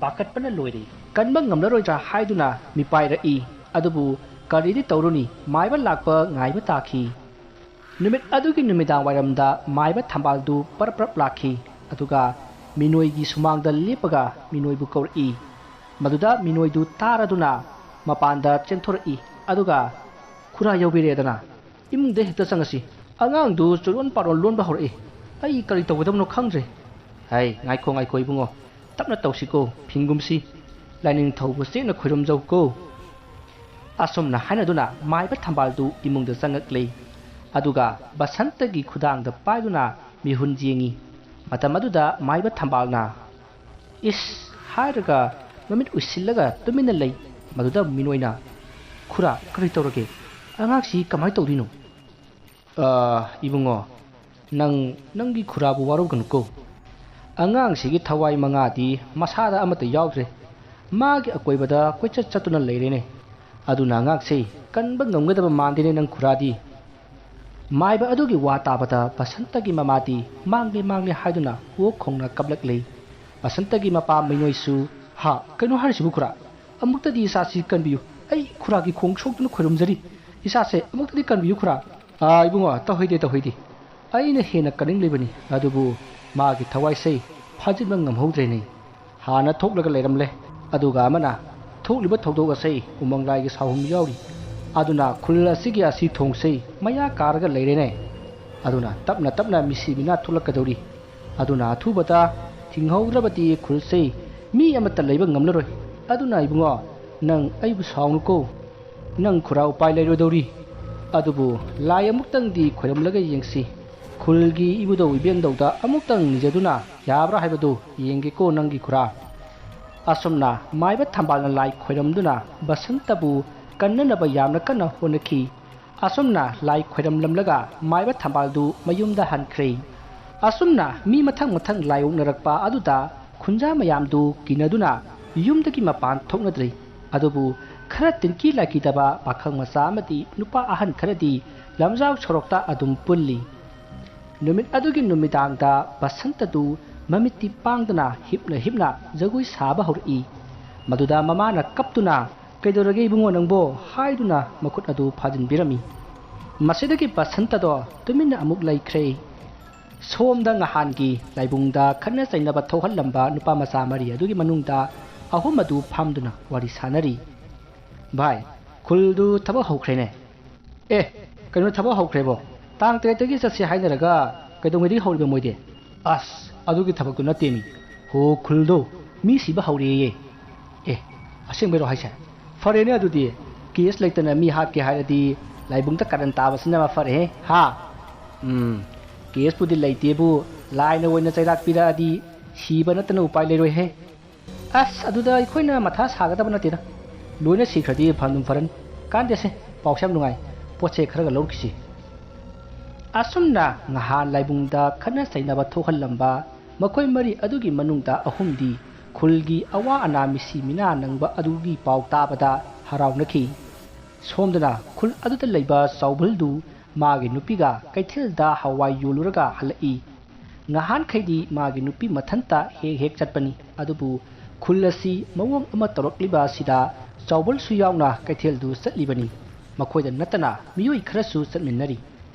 ꯄꯥꯈꯠꯄꯅ ꯂꯣꯏꯔꯦ꯫ ꯀꯟꯕ ꯉꯝꯂꯔꯣꯏꯗ꯭ꯔꯥ ꯍꯥꯏꯗꯨꯅ ꯃꯤꯄꯥꯏꯔꯛꯏ꯫ ꯑꯗꯨꯕꯨ ꯀꯔꯤꯗꯤ ꯇꯧꯔꯨꯅꯤ, ꯃꯥꯏꯕ ꯂꯥꯛꯄ ꯉꯥꯏꯕ ꯇꯥꯈꯤ꯫ ꯅꯨꯃꯤꯠ ꯑꯗꯨꯒꯤ ꯅꯨꯃꯤꯗꯥꯡ ꯋꯥꯏꯔꯝꯗ ꯃꯥꯏꯕ ꯊꯝꯕꯥꯜꯗꯨ ꯄꯔꯞ ꯄꯔꯞ ꯂꯥꯛꯈꯤ꯫ ꯑꯗꯨꯒ ꯃꯤꯅꯣꯏꯒꯤ ꯁꯨꯃꯥꯡꯗ ꯂꯦꯞꯄꯒ ꯃꯤꯅꯣꯏꯕꯨ ꯀꯧꯔꯛꯏ꯫ ꯃꯗꯨꯗ ꯃꯤꯅꯣꯏꯗꯨ ꯇꯥꯔꯗꯨꯅ ꯃꯄꯥꯟꯗ ꯆꯦꯟꯊꯣꯔꯛꯏ꯫ ꯑꯗꯨꯒ ꯈꯨꯔꯥ ꯌꯧꯕꯤꯔꯦꯗꯅ ꯏꯃꯨꯡꯗ ꯍꯦꯛꯇ ꯆꯪꯉꯁꯤ꯫ ꯑꯉꯥꯡꯗꯨ ꯆꯨꯔꯣꯟ ꯄꯥꯔꯣꯟ ꯂꯣꯟꯕ ꯍꯧꯔꯛꯏ꯫ ꯑꯩ ꯀꯔꯤ ꯇꯧꯒꯗꯕꯅꯣ ꯈꯪꯗ꯭ꯔꯦ꯫ ꯍꯩ, ꯉꯥꯏꯈꯣ, ꯉꯥꯏꯈꯣ, ꯏꯕꯨꯡꯉꯣ꯫ ꯇꯞꯅ ꯇꯧꯁꯤꯀꯣ, ꯐꯤꯡꯒꯨꯝꯁꯤ꯫ ꯂꯥꯏꯅꯤꯡꯊꯧꯕꯨ ꯆꯦꯠꯅ ꯈꯣꯏꯔꯝꯖꯧꯀꯣ꯫ ꯑꯁꯨꯝꯅ ꯍꯥꯏꯅꯗꯨꯅ ꯃꯥꯏꯕ ꯊꯝꯕꯥꯜꯗꯨ ꯏꯃꯨꯡꯗ ꯆꯪꯉꯛꯂꯦ꯫ ꯑꯗꯨꯒ ꯕꯁꯟꯇꯒꯤ ꯈꯨꯗꯥꯡꯗ ꯄꯥꯏꯗꯨꯅ ꯃꯤꯍꯨꯟ ꯌꯦꯡꯉꯤ꯫ ꯃꯇꯝ ꯑꯗꯨꯗ ꯃꯥꯏꯕ ꯊꯝꯕꯥꯜꯅ "ꯏꯁ" ꯍꯥꯏꯔꯒ ꯃꯃꯤꯠ ꯎꯏꯁꯤꯜꯂꯒ ꯇꯨꯃꯤꯟꯅ ꯂꯩ꯫ ꯃꯗꯨꯗ ꯃꯤꯅꯣꯏꯅ, "ꯈꯨꯔꯥ, ꯀꯔꯤ ꯇꯧꯔꯒꯦ? ꯑꯉꯥꯡꯁꯤ ꯀꯃꯥꯏ ꯇꯧꯗꯣꯏꯅꯣ?" "ꯑ, ꯏꯕꯨꯡꯉꯣ, ꯅꯪ ꯅꯪꯒꯤ ꯈꯨꯔꯥꯕꯨ ꯋꯥꯔꯧꯒꯅꯨꯀꯣ꯫ ꯑꯉꯥꯡꯁꯤꯒꯤ ꯊꯋꯥꯏ ꯃꯉꯥꯗꯤ ꯃꯁꯥꯗ ꯑꯃꯠꯇ ꯌꯥꯎꯗ꯭ꯔꯦ꯫ ꯃꯥꯒꯤ ꯑꯀꯣꯏꯕꯗ ꯀꯣꯏꯆꯠ ꯆꯠꯇꯨꯅ ꯂꯩꯔꯦꯅꯦ꯫ ꯑꯗꯨꯅ ꯑꯉꯥꯡꯁꯦ ꯀꯟꯕ ꯉꯝꯒꯗꯕ ꯃꯥꯟꯗꯦꯅꯦ ꯅꯪ ꯈꯨꯔꯥꯗꯤ꯫" ꯃꯥꯏꯕ ꯑꯗꯨꯒꯤ ꯋꯥ ꯇꯥꯕꯗ ꯕꯁꯟꯇꯒꯤ ꯃꯃꯥꯗꯤ ꯃꯥꯡꯂꯦ ꯃꯥꯡꯂꯦ ꯍꯥꯏꯗꯨꯅ ꯑꯣꯛ ꯈꯣꯡꯅ ꯀꯞꯂꯛꯂꯦ꯫ ꯕꯁꯟꯇꯒꯤ ꯃꯄꯥ ꯃꯤꯅꯣꯏꯁꯨ, "ꯍꯥ, ꯀꯩꯅꯣ ꯍꯥꯏꯔꯤꯁꯤꯕꯨ ꯈꯨꯔꯥ? ꯑꯃꯨꯛꯇꯗꯤ ꯏꯆꯥꯁꯤ ꯀꯟꯕꯤꯌꯨ꯫ ꯑꯩ ꯈꯨꯔꯥꯒꯤ ꯈꯣꯡ ꯁꯣꯛꯇꯨꯅ ꯈꯣꯏꯔꯨꯝꯖꯔꯤ꯫ ꯏꯆꯥꯁꯦ ꯑꯃꯨꯛꯇꯗꯤ ꯀꯟꯕꯤꯌꯨ ꯈꯨꯔꯥ꯫" "ꯑꯥ, ꯏꯕꯨꯡꯉꯣ, ꯇꯧꯍꯩꯗꯦ, ꯇꯧꯍꯩꯗꯦ꯫ ꯑꯩꯅ ꯍꯦꯟꯅ ꯀꯟꯅꯤꯡꯂꯤꯕꯅꯤ, ꯑꯗꯨꯕꯨ ꯃꯥꯒꯤ ꯊꯋꯥꯏꯁꯦ ꯐꯥꯖꯤꯟꯕ ꯉꯝꯍꯧꯗ꯭ꯔꯦꯅꯦ꯫ ꯍꯥꯟꯅ ꯊꯣꯛꯂꯒ ꯂꯩꯔꯝꯂꯦ, ꯑꯗꯨꯒ ꯑꯃꯅ ꯊꯣꯛꯂꯤꯕ ꯊꯧꯗꯣꯛ ꯑꯁꯤ ꯎꯃꯪ ꯂꯥꯏꯒꯤ ꯁꯥꯍꯨꯝ ꯌꯥꯎꯔꯤ꯫ ꯑꯗꯨꯅ ꯈꯨꯜ ꯑꯁꯤꯒꯤ ꯑꯁꯤ ꯊꯣꯡꯁꯤ ꯃꯌꯥ ꯀꯥꯔꯒ ꯂꯩꯔꯦꯅꯦ꯫ ꯑꯗꯨꯅ ꯇꯞꯅ ꯇꯞꯅ ꯃꯤꯁꯤ ꯃꯤꯅꯥ ꯊꯣꯛꯂꯛꯀꯗꯧꯔꯤ꯫ ꯑꯗꯨꯅ ꯑꯊꯨꯕꯗ ꯊꯤꯡꯍꯧꯗ꯭ꯔꯕꯗꯤ ꯈꯨꯜꯁꯤ ꯃꯤ ꯑꯃꯠꯇ ꯂꯩꯕ ꯉꯝꯂꯔꯣꯏ꯫ ꯑꯗꯨꯅ ꯏꯕꯨꯡꯉꯣ, ꯅꯪ ꯑꯩꯕꯨ ꯁꯥꯎꯅꯨꯀꯣ꯫ ꯅꯪ ꯈꯨꯔꯥ ꯎꯄꯥꯏ ꯂꯩꯔꯣꯏꯗꯧꯔꯤ꯫ ꯑꯗꯨꯕꯨ ꯂꯥꯏ ꯑꯃꯨꯛꯇꯪꯗꯤ ꯈꯣꯏꯔꯝꯂꯒ ꯌꯦꯡꯁꯤ꯫ ꯈꯨꯜꯒꯤ ꯏꯕꯨꯙꯧ ꯏꯕꯦꯟꯗꯧꯗ ꯑꯃꯨꯛꯇꯪ ꯅꯤꯖꯗꯨꯅ ꯌꯥꯕ꯭ꯔꯥ ꯍꯥꯏꯕꯗꯨ ꯌꯦꯡꯒꯦꯀꯣ ꯅꯪꯒꯤ ꯈꯨꯔꯥ꯫ ꯑꯁꯨꯝꯅ ꯃꯥꯏꯕ ꯊꯝꯕꯥꯜꯅ ꯂꯥꯏ ꯈꯣꯏꯔꯝꯗꯨꯅ ꯕꯁꯟꯇꯕꯨ ꯀꯟꯅꯅꯕ ꯌꯥꯝꯅ ꯀꯟꯅ ꯍꯣꯠꯅꯈꯤ꯫ ꯑꯁꯨꯝꯅ ꯂꯥꯏ ꯈꯣꯏꯔꯝꯂꯝꯂꯒ ꯃꯥꯏꯕ ꯊꯝꯕꯥꯜꯗꯨ ꯃꯌꯨꯝꯗ ꯍꯟꯈ꯭ꯔꯦ꯫ ꯑꯁꯨꯝꯅ ꯃꯤ ꯃꯊꯪ ꯃꯊꯪ ꯂꯥꯏ ꯑꯣꯛꯅꯔꯛꯄ ꯑꯗꯨꯗ ꯈꯨꯟꯖꯥ ꯃꯌꯥꯝꯗꯨ ꯀꯤꯅꯗꯨꯅ ꯌꯨꯝꯗꯒꯤ ꯃꯄꯥꯟ ꯊꯣꯛꯅꯗ꯭ꯔꯦ꯫ ꯑꯗꯨꯕꯨ ꯈꯔ ꯇꯤꯟꯀꯤ ꯂꯥꯏꯀꯤꯗꯕ ꯄꯥꯈꯪ ꯃꯆꯥ ꯑꯃꯗꯤ ꯅꯨꯄꯥ ꯑꯍꯟ ꯈꯔꯗꯤ ꯂꯝꯖꯥꯎ ꯁꯣꯔꯣꯛꯇ ꯑꯗꯨꯝ ꯄꯨꯜꯂꯤ꯫ ꯅꯨꯃꯤꯠ ꯑꯗꯨꯒꯤ ꯅꯨꯃꯤꯗꯥꯡꯗ ꯕꯁꯟꯇꯗꯨ ꯃꯃꯤꯠꯇꯤ ꯄꯥꯡꯗꯅ ꯍꯤꯞꯅ ꯍꯤꯞꯅ ꯖꯒꯣꯏ ꯁꯥꯕ ꯍꯧꯔꯛꯏ꯫ ꯃꯗꯨꯗ ꯃꯃꯥꯅ ꯀꯞꯇꯨꯅ, "ꯀꯩꯗꯧꯔꯒꯦ ꯏꯕꯨꯡꯉꯣ ꯅꯪꯕꯣ?" ꯍꯥꯏꯗꯨꯅ ꯃꯈꯨꯠ ꯑꯗꯨ ꯐꯥꯖꯤꯟꯕꯤꯔꯝꯃꯤ꯫ ꯃꯁꯤꯗꯒꯤ ꯕꯁꯟꯇꯗꯣ ꯇꯨꯃꯤꯟꯅ ꯑꯃꯨꯛ ꯂꯩꯈ꯭ꯔꯦ꯫ ꯁꯣꯝꯗ ꯉꯍꯥꯟꯒꯤ ꯂꯥꯏꯕꯨꯡꯗ ꯈꯠꯅ ꯆꯩꯅꯕ ꯊꯣꯛꯍꯜꯂꯝꯕ ꯅꯨꯄꯥ ꯃꯆꯥ ꯃꯔꯤ ꯑꯗꯨꯒꯤ ꯃꯅꯨꯡꯗ ꯑꯍꯨꯝ ꯑꯗꯨ ꯐꯝꯗꯨꯅ ꯋꯥꯔꯤ ꯁꯥꯟꯅꯔꯤ꯫ "ꯚꯥꯏ, ꯈꯨꯜꯗꯨ ꯊꯕꯛ ꯍꯧꯈ꯭ꯔꯦꯅꯦ?" "ꯑꯦ, ꯀꯩꯅꯣ ꯊꯕꯛ ꯍꯧꯈ꯭ꯔꯦꯕꯣ? ꯇꯥꯡ ꯇꯔꯦꯠꯇꯒꯤ ꯆꯠꯁꯦ ꯍꯥꯏꯅꯔꯒ ꯀꯩꯗꯧꯉꯩꯗꯒꯤ ꯍꯧꯔꯤꯕ ꯃꯣꯏꯗꯤ?" "ꯑꯁ, ꯑꯗꯨꯒꯤ ꯊꯕꯛꯇꯨ ꯅꯠꯇꯦꯃꯤ꯫ ꯍꯣ, ꯈꯨꯜꯗꯣ ꯃꯤ ꯁꯤꯕ ꯍꯧꯔꯦꯌꯦ꯫" "ꯑꯦ, ꯑꯁꯦꯡꯕꯩꯔꯣ ꯍꯥꯏꯁꯦ? ꯐꯔꯦꯅꯦ ꯑꯗꯨꯗꯤ꯫ ꯀꯦꯁ ꯂꯩꯇꯅ ꯃꯤ ꯍꯥꯠꯀꯦ ꯍꯥꯏꯔꯗꯤ ꯂꯥꯏꯕꯨꯡꯗ ꯀꯥꯔꯟ ꯇꯥꯕꯁꯤꯅ ꯃꯐꯔꯦꯍꯦ, ꯍꯥ?" "ꯎꯝ, ꯀꯦꯁꯄꯨꯗꯤ ꯂꯩꯇꯦꯕꯨ, ꯂꯥꯏꯅ ꯑꯣꯏꯅ ꯆꯩꯔꯥꯛ ꯄꯤꯔꯛꯑꯗꯤ ꯁꯤꯕ ꯅꯠꯇꯅ ꯎꯄꯥꯏ ꯂꯩꯔꯣꯏꯍꯦ꯫" "ꯑꯁ, ꯑꯗꯨꯗ ꯑꯩꯈꯣꯏꯅ ꯃꯊꯥ ꯁꯥꯒꯗꯕ ꯅꯠꯇꯦꯗ꯫ ꯂꯣꯏꯅ ꯁꯤꯈ꯭ꯔꯗꯤ ꯐꯝꯗꯨꯝ ꯐꯔꯅꯤ꯫ ꯀꯥꯟꯗꯦꯁꯦ, ꯄꯥꯎꯁꯦ ꯌꯥꯝ ꯅꯨꯡꯉꯥꯏ꯫ ꯄꯣꯠꯁꯦ ꯈꯔꯒ ꯂꯧꯔꯨꯈꯤꯁꯤ꯫" ꯑꯁꯨꯝꯅ ꯉꯍꯥꯟ ꯂꯥꯏꯕꯨꯡꯗ ꯈꯠꯅ ꯆꯩꯅꯕ ꯊꯣꯛꯍꯜꯂꯝꯕ ꯃꯈꯣꯏ ꯃꯔꯤ ꯑꯗꯨꯒꯤ ꯃꯅꯨꯡꯗ ꯑꯍꯨꯝꯗꯤ ꯈꯨꯜꯒꯤ ꯑꯋꯥ ꯑꯅꯥ ꯃꯤꯁꯤ ꯃꯤꯅꯥ ꯅꯪꯕ ꯑꯗꯨꯒꯤ ꯄꯥꯎ ꯇꯥꯕꯗ ꯍꯔꯥꯎꯅꯈꯤ꯫ ꯁꯣꯝꯗꯅ ꯈꯨꯜ ꯑꯗꯨꯗ ꯂꯩꯕ ꯆꯥꯎꯕꯜꯗꯨ ꯃꯥꯒꯤ ꯅꯨꯄꯤꯒ ꯀꯩꯊꯦꯜꯗ ꯍꯋꯥꯏ ꯌꯣꯜꯂꯨꯔꯒ ꯍꯜꯂꯛꯏ꯫ ꯉꯍꯥꯟꯈꯩꯗꯤ ꯃꯥꯒꯤ ꯅꯨꯄꯤ ꯃꯊꯟꯇ ꯍꯦꯛ ꯍꯦꯛ ꯆꯠꯄꯅꯤ, ꯑꯗꯨꯕꯨ ꯈꯨꯜ ꯑꯁꯤ ꯃꯑꯣꯡ ꯑꯃ ꯇꯧꯔꯛꯂꯤꯕ ꯑꯁꯤꯗ ꯆꯥꯎꯕꯜꯁꯨ ꯌꯥꯎꯅ ꯀꯩꯊꯦꯜꯗꯨ ꯆꯠꯂꯤꯕꯅꯤ꯫ ꯃꯈꯣꯏꯗ ꯅꯠꯇꯅ ꯃꯤꯑꯣꯏ ꯈꯔꯁꯨ ꯆꯠꯃꯤꯟꯅꯔꯤ꯫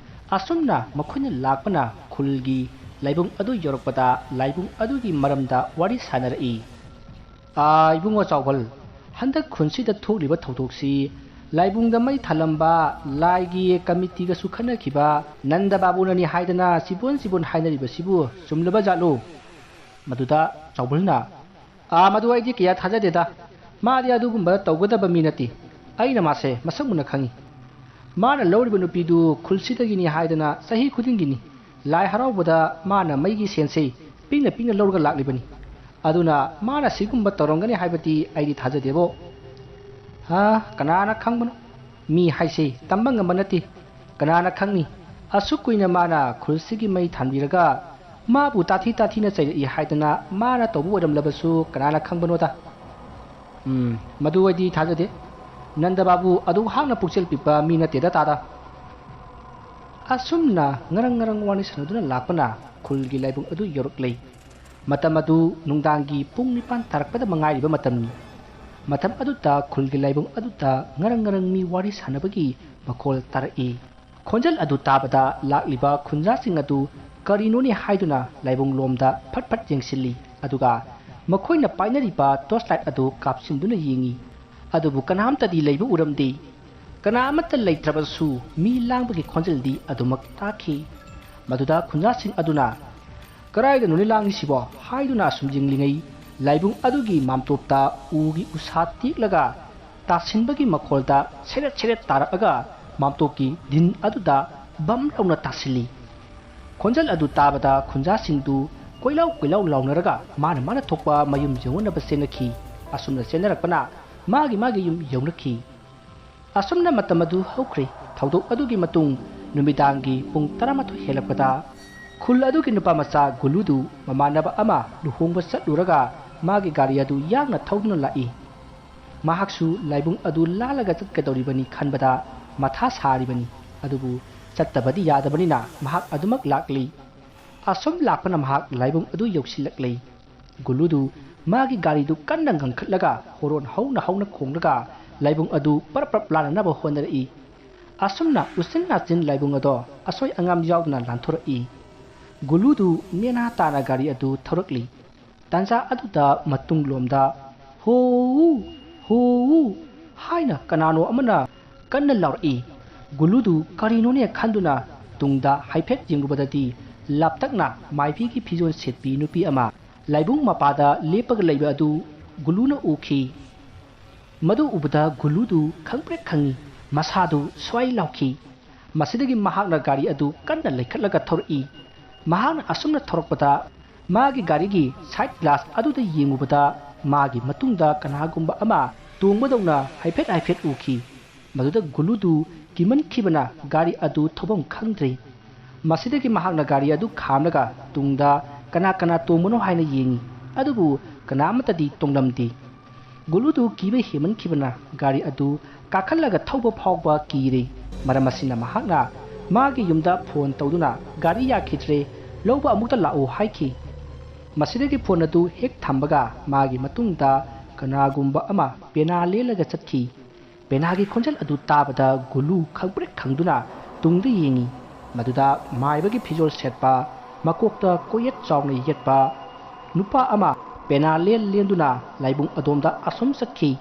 ꯑꯁꯨꯝꯅ ꯃꯈꯣꯏꯅ ꯂꯥꯛꯄꯅ ꯈꯨꯜꯒꯤ ꯂꯥꯏꯕꯨꯡ ꯑꯗꯨ ꯌꯧꯔꯛꯄꯗ ꯂꯥꯏꯕꯨꯡ ꯑꯗꯨꯒꯤ ꯃꯔꯝꯗ ꯋꯥꯔꯤ ꯁꯥꯟꯅꯔꯛꯏ꯫ "ꯑꯥ, ꯏꯕꯨꯡꯉꯣ ꯆꯥꯎꯕꯜ, ꯍꯟꯗꯛ ꯈꯨꯟꯁꯤꯗ ꯊꯣꯛꯂꯤꯕ ꯊꯧꯗꯣꯛꯁꯤ ꯂꯥꯏꯕꯨꯡꯗ ꯃꯩ ꯊꯥꯂꯝꯕ, ꯂꯥꯏꯒꯤ ꯀꯃꯤꯇꯤꯒꯁꯨ ꯈꯠꯅꯈꯤꯕ ꯅꯟꯗ ꯕꯥꯕꯨꯅꯅꯤ ꯍꯥꯏꯗꯅ ꯆꯤꯕꯣꯟ ꯆꯤꯕꯣꯟ ꯍꯥꯏꯅꯔꯤꯕꯁꯤꯕꯨ ꯆꯨꯝꯂꯕ ꯖꯥꯠꯂꯣ?" ꯃꯗꯨꯗ ꯆꯥꯎꯕꯜꯅ, "ꯑꯥ, ꯃꯗꯨ ꯑꯩꯗꯤ ꯀꯌꯥ ꯊꯥꯖꯗꯦꯗ꯫ ꯃꯥꯗꯤ ꯑꯗꯨꯒꯨꯝꯕ ꯇꯧꯒꯗꯕ ꯃꯤ ꯅꯠꯇꯦ꯫ ꯑꯩꯅ ꯃꯥꯁꯦ ꯃꯁꯛ ꯃꯨꯟꯅ ꯈꯪꯉꯤ꯫ ꯃꯥꯅ ꯂꯧꯔꯤꯕ ꯅꯨꯄꯤꯗꯨ ꯈꯨꯜꯁꯤꯗꯒꯤꯅꯤ ꯍꯥꯏꯗꯅ ꯆꯍꯤ ꯈꯨꯗꯤꯡꯒꯤꯅꯤ ꯂꯥꯏ ꯍꯔꯥꯎꯕꯗ ꯃꯥꯅ ꯃꯩꯒꯤ ꯁꯦꯟꯁꯦ ꯄꯤꯛꯅ ꯄꯤꯛꯅ ꯂꯧꯔꯒ ꯂꯥꯛꯂꯤꯕꯅꯤ꯫ ꯑꯗꯨꯅ ꯃꯥꯅ ꯁꯤꯒꯨꯝꯕ ꯇꯧꯔꯝꯒꯅꯤ ꯍꯥꯏꯕꯗꯤ ꯑꯩꯗꯤ ꯊꯥꯖꯗꯦꯕꯣ꯫ ꯍꯥ, ꯀꯅꯥꯅ ꯈꯪꯕꯅꯣ? ꯃꯤ ꯍꯥꯏꯁꯦ ꯇꯝꯕ ꯉꯝꯕ ꯅꯠꯇꯦ꯫ ꯀꯅꯥꯅ ꯈꯪꯅꯤ? ꯑꯁꯨꯛ ꯀꯨꯏꯅ ꯃꯥꯅ ꯈꯨꯜꯁꯤꯒꯤ ꯃꯩ ꯊꯥꯟꯕꯤꯔꯒ ꯃꯥꯕꯨ ꯇꯥꯊꯤ ꯇꯥꯊꯤꯅ ꯆꯩꯔꯛꯏ ꯍꯥꯏꯗꯅ ꯃꯥꯅ ꯇꯧꯕ ꯑꯣꯏꯔꯝꯂꯕꯁꯨ ꯀꯅꯥꯅ ꯈꯪꯕꯅꯣꯗ? ꯎꯝ, ꯃꯗꯨ ꯑꯩꯗꯤ ꯊꯥꯖꯗꯦ꯫ ꯅꯟꯗ ꯕꯥꯕꯨ ꯑꯗꯨꯛ ꯍꯥꯛꯅ ꯄꯨꯛꯆꯦꯜ ꯄꯤꯛꯄ ꯃꯤ ꯅꯠꯇꯦꯗ, ꯇꯥꯗ꯫ ꯑꯁꯨꯝꯅ ꯉꯔꯪ ꯉꯔꯪ ꯋꯥꯔꯤ ꯁꯥꯟꯅꯗꯨꯅ ꯂꯥꯛꯄꯅ ꯈꯨꯜꯒꯤ ꯂꯥꯏꯕꯨꯡ ꯑꯗꯨ ꯌꯧꯔꯛꯂꯦ꯫ ꯃꯇꯝ ꯑꯗꯨ ꯅꯨꯡꯗꯥꯡꯒꯤ ꯄꯨꯡ ꯅꯤꯄꯥꯟ ꯇꯥꯔꯛꯄꯗ ꯃꯉꯥꯏꯔꯤꯕ ꯃꯇꯝꯅꯤ꯫ ꯃꯇꯝ ꯑꯗꯨꯗ ꯈꯨꯜꯒꯤ ꯂꯥꯏꯕꯨꯡ ꯑꯗꯨꯗ ꯉꯔꯪ ꯉꯔꯪ ꯃꯤ ꯋꯥꯔꯤ ꯁꯥꯟꯅꯕꯒꯤ ꯃꯈꯣꯜ ꯇꯥꯔꯛꯏ꯫ ꯈꯣꯟꯖꯦꯜ ꯑꯗꯨ ꯇꯥꯕꯗ ꯂꯥꯛꯂꯤꯕ ꯈꯨꯟꯖꯥꯁꯤꯡ ꯑꯗꯨ ꯀꯔꯤꯅꯣꯅꯦ ꯍꯥꯏꯗꯨꯅ ꯂꯥꯏꯕꯨꯡ ꯂꯣꯝꯗ ꯐꯠ ꯐꯠ ꯌꯦꯡꯁꯤꯜꯂꯤ꯫ ꯑꯗꯨꯒ ꯃꯈꯣꯏꯅ ꯄꯥꯏꯅꯔꯤꯕ torch light ꯑꯗꯨ ꯀꯥꯞꯁꯤꯟꯗꯨꯅ ꯌꯦꯡꯉꯤ꯫ ꯑꯗꯨꯕꯨ ꯀꯅꯥꯝꯇꯗꯤ ꯂꯩꯕ ꯎꯔꯝꯗꯦ꯫ ꯀꯅꯥ ꯑꯃꯠꯇ ꯂꯩꯇ꯭ꯔꯕꯁꯨ ꯃꯤ ꯂꯥꯡꯕꯒꯤ ꯈꯣꯟꯖꯦꯜꯗꯤ ꯑꯗꯨꯃꯛ ꯇꯥꯈꯤ꯫ ꯃꯗꯨꯗ ꯈꯨꯟꯖꯥꯁꯤꯡ ꯑꯗꯨꯅ "ꯀꯗꯥꯏꯗꯅꯣꯅꯦ ꯂꯥꯡꯉꯤꯁꯤꯕꯣ?" ꯍꯥꯏꯗꯨꯅ ꯑꯁꯨꯝ ꯌꯦꯡꯂꯤꯉꯩ, ꯂꯥꯏꯕꯨꯡ ꯑꯗꯨꯒꯤ ꯃꯥꯝꯇꯣꯞꯇ ꯎꯒꯤ ꯎꯁꯥ ꯇꯦꯛꯂꯒ ꯇꯥꯁꯤꯟꯕꯒꯤ ꯃꯈꯣꯜꯗ ꯁꯦꯔꯦꯠ ꯁꯦꯔꯦꯠ ꯇꯥꯔꯛꯑꯒ ꯃꯥꯝꯇꯣꯞꯀꯤ ꯗꯤꯟ ꯑꯗꯨꯗ ꯕꯝ ꯂꯥꯎꯅ ꯇꯥꯁꯤꯜꯂꯤ꯫ ꯈꯣꯟꯖꯦꯜ ꯑꯗꯨ ꯇꯥꯕꯗ ꯈꯨꯟꯖꯥꯁꯤꯡꯗꯨ ꯀꯣꯏꯂꯥꯎ ꯀꯣꯏꯂꯥꯎ ꯂꯥꯎꯅꯔꯒ ꯃꯥꯅ ꯃꯥꯅ ꯊꯣꯛꯄ ꯃꯌꯨꯝ ꯌꯧꯅꯅꯕ ꯆꯦꯟꯅꯈꯤ꯫ ꯑꯁꯨꯝꯅ ꯆꯦꯟꯅꯔꯛꯄꯅ ꯃꯥꯒꯤ ꯃꯥꯒꯤ ꯌꯨꯝ ꯌꯧꯅꯈꯤ꯫ ꯑꯁꯨꯝꯅ ꯃꯇꯝ ꯑꯗꯨ ꯍꯧꯈ꯭ꯔꯦ꯫ ꯊꯧꯗꯣꯛ ꯑꯗꯨꯒꯤ ꯃꯇꯨꯡ ꯅꯨꯃꯤꯗꯥꯡꯒꯤ ꯄꯨꯡ ꯇꯔꯥꯃꯥꯊꯣꯏ ꯍꯦꯜꯂꯛꯄꯗ ꯈꯨꯜ ꯑꯗꯨꯒꯤ ꯅꯨꯄꯥ ꯃꯆꯥ ꯒꯨꯂꯨꯗꯨ ꯃꯃꯥꯟꯅꯕ ꯑꯃ ꯂꯨꯍꯣꯡꯕ ꯆꯠꯂꯨꯔꯒ ꯃꯥꯒꯤ ꯒꯥꯔꯤ ꯑꯗꯨ ꯌꯥꯡꯅ ꯊꯧꯗꯨꯅ ꯂꯥꯛꯏ꯫ ꯃꯍꯥꯛꯁꯨ ꯂꯥꯏꯕꯨꯡ ꯑꯗꯨ ꯂꯥꯜꯂꯒ ꯆꯠꯀꯗꯧꯔꯤꯕꯅꯤ ꯈꯟꯕꯗ ꯃꯊꯥ ꯁꯥꯔꯤꯕꯅꯤ꯫ ꯑꯗꯨꯕꯨ ꯆꯠꯇꯕꯗꯤ ꯌꯥꯗꯕꯅꯤꯅ ꯃꯍꯥꯛ ꯑꯗꯨꯃꯛ ꯂꯥꯛꯂꯤ꯫ ꯑꯁꯨꯝ ꯂꯥꯛꯄꯅ ꯃꯍꯥꯛ ꯂꯥꯏꯕꯨꯡ ꯑꯗꯨ ꯌꯧꯁꯤꯜꯂꯛꯂꯦ꯫ ꯒꯨꯂꯨꯗꯨ ꯃꯥꯒꯤ ꯒꯥꯔꯤꯗꯨ ꯀꯟꯅ ꯉꯪꯈꯠꯂꯒ ꯍꯣꯔꯣꯟ ꯍꯧꯅ ꯍꯧꯅ ꯈꯣꯡꯂꯒ ꯂꯥꯏꯕꯨꯡ ꯑꯗꯨ ꯄꯔꯞ ꯄꯔꯞ ꯂꯥꯟꯅꯅꯕ ꯍꯣꯠꯅꯔꯛꯏ꯫ ꯑꯁꯨꯝꯅ ꯎꯆꯤꯟ ꯅꯥꯆꯤꯟ ꯂꯥꯏꯕꯨꯡ ꯑꯗꯣ ꯑꯁꯣꯏ ꯑꯉꯥꯝ ꯌꯥꯎꯗꯅ ꯂꯥꯟꯊꯣꯔꯛꯏ꯫ ꯒꯨꯂꯨꯗꯨ ꯅꯦꯅꯥ ꯇꯥꯅ ꯒꯥꯔꯤ ꯑꯗꯨ ꯊꯧꯔꯛꯂꯤ꯫ ꯇꯥꯟꯖꯥ ꯑꯗꯨꯗ ꯃꯇꯨꯡꯂꯣꯝꯗ "ꯍꯣ-ꯎ! ꯍꯣ-ꯎ!" ꯍꯥꯏꯅ ꯀꯅꯥꯅꯣ ꯑꯃꯅ ꯀꯟꯅ ꯂꯥꯎꯔꯛꯏ꯫ ꯒꯨꯂꯨꯗꯨ ꯀꯔꯤꯅꯣꯅꯦ ꯈꯟꯗꯨꯅ ꯇꯨꯡꯗ ꯍꯥꯏꯐꯦꯠ ꯌꯦꯡꯂꯨꯕꯗꯗꯤ ꯂꯥꯞꯇꯛꯅ ꯃꯥꯏꯕꯤꯒꯤ ꯐꯤꯖꯣꯜ ꯁꯦꯠꯄꯤ ꯅꯨꯄꯤ ꯑꯃ ꯂꯥꯏꯕꯨꯡ ꯃꯄꯥꯗ ꯂꯦꯞꯄꯒ ꯂꯩꯕ ꯑꯗꯨ ꯒꯨꯂꯨꯅ ꯎꯈꯤ꯫ ꯃꯗꯨ ꯎꯕꯗ ꯒꯨꯂꯨꯗꯨ ꯈꯪꯄ꯭ꯔꯦꯛ ꯈꯪꯉꯤ꯫ ꯃꯁꯥꯗꯨ ꯁ꯭ꯋꯥꯏ ꯂꯥꯎꯈꯤ꯫ ꯃꯁꯤꯗꯒꯤ ꯃꯍꯥꯛꯅ ꯒꯥꯔꯤ ꯑꯗꯨ ꯀꯟꯅ ꯂꯩꯈꯠꯂꯒ ꯊꯧꯔꯛꯏ꯫ ꯃꯍꯥꯛꯅ ꯑꯁꯨꯝꯅ ꯊꯧꯔꯛꯄꯗ ꯃꯥꯒꯤ ꯒꯥꯔꯤꯒꯤ side glass ꯑꯗꯨꯗ ꯌꯦꯡꯉꯨꯕꯗ ꯃꯥꯒꯤ ꯃꯇꯨꯡꯗ ꯀꯅꯥꯒꯨꯝꯕ ꯑꯃ ꯇꯣꯡꯕꯗꯧꯅ ꯍꯥꯏꯐꯦꯠ ꯍꯥꯏꯐꯦꯠ ꯎꯈꯤ꯫ ꯃꯗꯨꯗ ꯒꯨꯂꯨꯗꯨ ꯀꯤꯃꯟꯈꯤꯕꯅ ꯒꯥꯔꯤ ꯑꯗꯨ ꯊꯧꯐꯝ ꯈꯪꯗ꯭ꯔꯦ꯫ ꯃꯁꯤꯗꯒꯤ ꯃꯍꯥꯛꯅ ꯒꯥꯔꯤ ꯑꯗꯨ ꯈꯥꯝꯂꯒ ꯇꯨꯡꯗ ꯀꯅꯥ ꯀꯅꯥ ꯇꯣꯡꯕꯅꯣ ꯍꯥꯏꯅ ꯌꯦꯡꯉꯤ, ꯑꯗꯨꯕꯨ ꯀꯅꯥ ꯑꯃꯠꯇꯗꯤ ꯇꯣꯡꯂꯝꯗꯦ꯫ ꯒꯨꯂꯨꯗꯨ ꯀꯤꯕ ꯍꯦꯟꯃꯟꯈꯤꯕꯅ ꯒꯥꯔꯤ ꯑꯗꯨ ꯀꯥꯈꯠꯂꯒ ꯊꯧꯕ ꯐꯥꯎꯕ ꯀꯤꯔꯦ꯫ ꯃꯔꯝ ꯑꯁꯤꯅ ꯃꯍꯥꯛꯅ ꯃꯥꯒꯤ ꯌꯨꯝꯗ ꯐꯣꯟ ꯇꯧꯗꯨꯅ ꯒꯥꯔꯤ ꯌꯥꯈꯤꯗ꯭ꯔꯦ, ꯂꯧꯕ ꯑꯃꯨꯛꯇ ꯂꯥꯛꯎ ꯍꯥꯏꯈꯤ꯫ ꯃꯁꯤꯗꯒꯤ ꯐꯣꯟ ꯑꯗꯨ ꯍꯦꯛ ꯊꯝꯕꯒ ꯃꯥꯒꯤ ꯃꯇꯨꯡꯗ ꯀꯅꯥꯒꯨꯝꯕ ꯑꯃ ꯄꯦꯅꯥ ꯂꯦꯜꯂꯒ ꯆꯠꯈꯤ꯫ ꯄꯦꯅꯥꯒꯤ ꯈꯣꯟꯖꯦꯜ ꯑꯗꯨ ꯇꯥꯕꯗ ꯒꯨꯂꯨ ꯈꯪꯄ꯭ꯔꯦꯛ ꯈꯪꯗꯨꯅ ꯇꯨꯡꯗ ꯌꯦꯡꯉꯤ꯫ ꯃꯗꯨꯗ ꯃꯥꯏꯕꯒꯤ ꯐꯤꯖꯣꯜ ꯁꯦꯠꯄ, ꯃꯀꯣꯛꯇ ꯀꯣꯌꯦꯠ ꯆꯥꯎꯅ ꯌꯦꯠꯄ ꯅꯨꯄꯥ ꯑꯃ ꯄꯦꯅꯥ ꯂꯦꯟ ꯂꯦꯟꯗꯨꯅ ꯂꯥꯏꯕꯨꯡ ꯑꯗꯣꯝꯗ ꯑꯁꯨꯝ ꯆꯠꯈꯤ꯫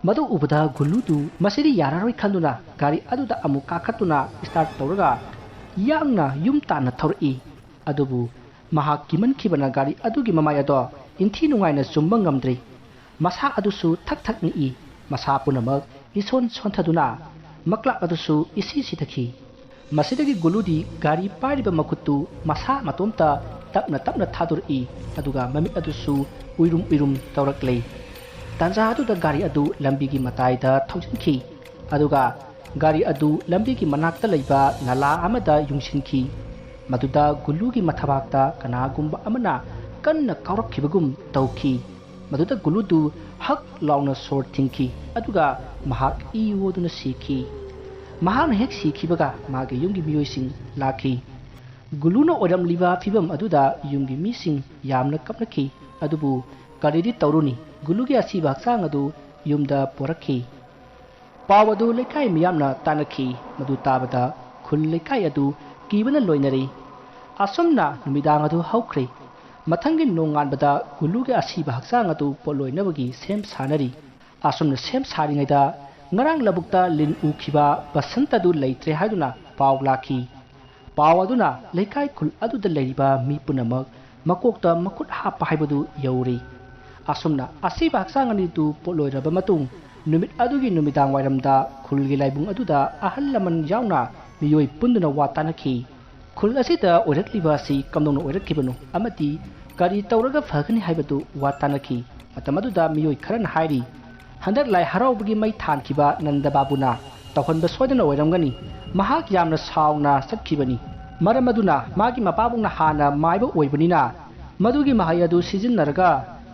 ꯃꯗꯨ ꯎꯕꯗ ꯒꯨꯂꯨꯗꯨ ꯃꯁꯤꯗꯤ ꯌꯥꯔꯔꯣꯏ ꯈꯟꯗꯨꯅ ꯒꯥꯔꯤ ꯑꯗꯨꯗ ꯑꯃꯨꯛ ꯀꯥꯈꯠꯇꯨꯅ start ꯇꯧꯔꯒ ꯌꯥꯡꯅ ꯌꯨꯝ ꯇꯥꯟꯅ ꯊꯧꯔꯛꯏ꯫ ꯑꯗꯨꯕꯨ ꯃꯍꯥꯛ ꯀꯤꯃꯟꯈꯤꯕꯅ ꯒꯥꯔꯤ ꯑꯗꯨꯒꯤ ꯃꯃꯥꯏ ꯑꯗꯣ ꯏꯟꯊꯤ ꯅꯨꯡꯉꯥꯏꯅ ꯆꯨꯝꯕ ꯉꯝꯗ꯭ꯔꯦ꯫ ꯃꯁꯥ ꯑꯗꯨꯁꯨ ꯊꯛ ꯊꯛ ꯅꯤꯛꯏ꯫ ꯃꯁꯥ ꯄꯨꯝꯅꯃꯛ ꯏꯁꯣꯟ ꯁꯣꯟꯊꯗꯨꯅ ꯃꯀ꯭ꯂꯥꯛ ꯑꯗꯨꯁꯨ ꯏꯁꯤ ꯁꯤꯊꯈꯤ꯫ ꯃꯁꯤꯗꯒꯤ ꯒꯨꯂꯨꯗꯤ ꯒꯥꯔꯤ ꯄꯥꯏꯔꯤꯕ ꯃꯈꯨꯠꯇꯨ ꯃꯁꯥ ꯃꯇꯣꯝꯇ ꯇꯞꯅ ꯇꯞꯅ ꯊꯥꯗꯣꯔꯛꯏ, ꯑꯗꯨꯒ ꯃꯃꯤꯠ ꯑꯗꯨꯁꯨ ꯎꯏꯔꯨꯝ ꯎꯏꯔꯨꯝ ꯇꯧꯔꯛꯂꯦ꯫ ꯇꯥꯟꯖꯥ ꯑꯗꯨꯗ ꯒꯥꯔꯤ ꯑꯗꯨ ꯂꯝꯕꯤꯒꯤ ꯃꯇꯥꯏꯗ ꯊꯧꯖꯤꯟꯈꯤ, ꯑꯗꯨꯒ ꯒꯥꯔꯤ ꯑꯗꯨ ꯂꯝꯕꯤꯒꯤ ꯃꯅꯥꯛꯇ ꯂꯩꯕ ꯅꯂꯥ ꯑꯃꯗ ꯌꯨꯡꯁꯤꯟꯈꯤ꯫ ꯃꯗꯨꯗ ꯒꯨꯂꯨꯒꯤ ꯃꯊꯕꯥꯛꯇ ꯀꯅꯥꯒꯨꯝꯕ ꯑꯃꯅ ꯀꯟꯅ ꯀꯥꯎꯔꯛꯈꯤꯕꯒꯨꯝ ꯇꯧꯈꯤ꯫ ꯃꯗꯨꯗ ꯒꯨꯂꯨꯗꯨ ꯍꯛ ꯂꯥꯎꯅ ꯁꯣꯔ ꯊꯤꯡꯈꯤ, ꯑꯗꯨꯒ ꯃꯍꯥꯛ ꯏ ꯑꯣꯗꯨꯅ ꯁꯤꯈꯤ꯫ ꯃꯍꯥꯛꯅ ꯍꯦꯛ ꯁꯤꯈꯤꯕꯒ ꯃꯥꯒꯤ ꯌꯨꯝꯒꯤ ꯃꯤꯑꯣꯏꯁꯤꯡ ꯂꯥꯛꯈꯤ꯫ ꯒꯨꯂꯨꯅ ꯑꯣꯏꯔꯝꯂꯤꯕ ꯐꯤꯕꯝ ꯑꯗꯨꯗ ꯌꯨꯝꯒꯤ ꯃꯤꯁꯤꯡ ꯌꯥꯝꯅ ꯀꯞꯅꯈꯤ꯫ ꯑꯗꯨꯕꯨ ꯀꯔꯤꯗꯤ ꯇꯧꯔꯨꯅꯤ, ꯒꯨꯂꯨꯒꯤ ꯑꯁꯤꯕ ꯍꯛꯆꯥꯡ ꯑꯗꯨ ꯌꯨꯝꯗ ꯄꯣꯔꯛꯈꯤ꯫ ꯄꯥꯎ ꯑꯗꯨ ꯂꯩꯀꯥꯏ ꯃꯤꯌꯥꯝꯅ ꯇꯥꯅꯈꯤ꯫ ꯃꯗꯨ ꯇꯥꯕꯗ ꯈꯨꯜ ꯂꯩꯀꯥꯏ ꯑꯗꯨ ꯀꯤꯕꯅ ꯂꯣꯏꯅꯔꯦ꯫ ꯑꯁꯨꯝꯅ ꯅꯨꯃꯤꯗꯥꯡ ꯑꯗꯨ ꯍꯧꯈ꯭ꯔꯦ꯫ ꯃꯊꯪꯒꯤ ꯅꯣꯡꯉꯥꯟꯕꯗ ꯒꯨꯂꯨꯒꯤ ꯑꯁꯤꯕ ꯍꯛꯆꯥꯡ ꯑꯗꯨ ꯄꯣꯠꯂꯣꯏꯅꯕꯒꯤ ꯁꯦꯝ ꯁꯥꯅꯔꯤ꯫ ꯑꯁꯨꯝꯅ ꯁꯦꯝ ꯁꯥꯔꯤꯉꯩꯗ ꯉꯔꯥꯡ ꯂꯧꯕꯨꯛꯇ ꯂꯤꯟ ꯎꯈꯤꯕ ꯕꯁꯟꯇ ꯑꯗꯨ ꯂꯩꯇ꯭ꯔꯦ ꯍꯥꯏꯗꯨꯅ ꯄꯥꯎ ꯂꯥꯛꯈꯤ꯫ ꯄꯥꯎ ꯑꯗꯨꯅ ꯂꯩꯀꯥꯏ ꯈꯨꯜ ꯑꯗꯨꯗ ꯂꯩꯔꯤꯕ ꯃꯤ ꯄꯨꯝꯅꯃꯛ ꯃꯀꯣꯛꯇ ꯃꯈꯨꯠ ꯍꯥꯞꯄ ꯍꯥꯏꯕꯗꯨ ꯌꯧꯔꯦ꯫ ꯑꯁꯨꯝꯅ ꯑꯁꯤꯕ ꯍꯛꯆꯥꯡ ꯑꯅꯤꯗꯨ ꯄꯣꯠꯂꯣꯏꯔꯕ ꯃꯇꯨꯡ, ꯅꯨꯃꯤꯠ ꯑꯗꯨꯒꯤ ꯅꯨꯃꯤꯗꯥꯡ ꯋꯥꯏꯔꯝꯗ ꯈꯨꯜꯒꯤ ꯂꯥꯏꯕꯨꯡ ꯑꯗꯨꯗ ꯑꯍꯜ ꯂꯃꯟ ꯌꯥꯎꯅ ꯃꯤꯑꯣꯏ ꯄꯨꯟꯗꯨꯅ ꯋꯥ ꯇꯥꯅꯈꯤ꯫ ꯈꯨꯜ ꯑꯁꯤꯗ ꯑꯣꯏꯔꯛꯂꯤꯕ ꯑꯁꯤ ꯀꯝꯗꯧꯅ ꯑꯣꯏꯔꯛꯈꯤꯕꯅꯣ ꯑꯃꯗꯤ ꯀꯔꯤ ꯇꯧꯔꯒ ꯐꯒꯅꯤ ꯍꯥꯏꯕꯗꯨ ꯋꯥ ꯇꯥꯅꯈꯤ꯫ ꯃꯇꯝ ꯑꯗꯨꯗ ꯃꯤꯑꯣꯏ ꯈꯔꯅ ꯍꯥꯏꯔꯤ, "ꯍꯟꯗꯛ ꯂꯥꯏ ꯍꯔꯥꯎꯕꯒꯤ ꯃꯩ ꯊꯥꯟꯈꯤꯕ ꯅꯟꯗ ꯕꯥꯕꯨꯅ ꯇꯧꯍꯟꯕ ꯁꯣꯏꯗꯅ ꯑꯣꯏꯔꯝꯒꯅꯤ꯫ ꯃꯍꯥꯛ ꯌꯥꯝꯅ ꯁꯥꯎꯅ ꯆꯠꯈꯤꯕꯅꯤ꯫ ꯃꯔꯝ ꯑꯗꯨꯅ ꯃꯥꯒꯤ ꯃꯄꯥꯕꯨꯡꯅ ꯍꯥꯟꯅ ꯃꯥꯏꯕ ꯑꯣꯏꯕꯅꯤꯅ ꯃꯗꯨꯒꯤ ꯃꯍꯩ ꯑꯗꯨ ꯁꯤꯖꯤꯟꯅꯔꯒ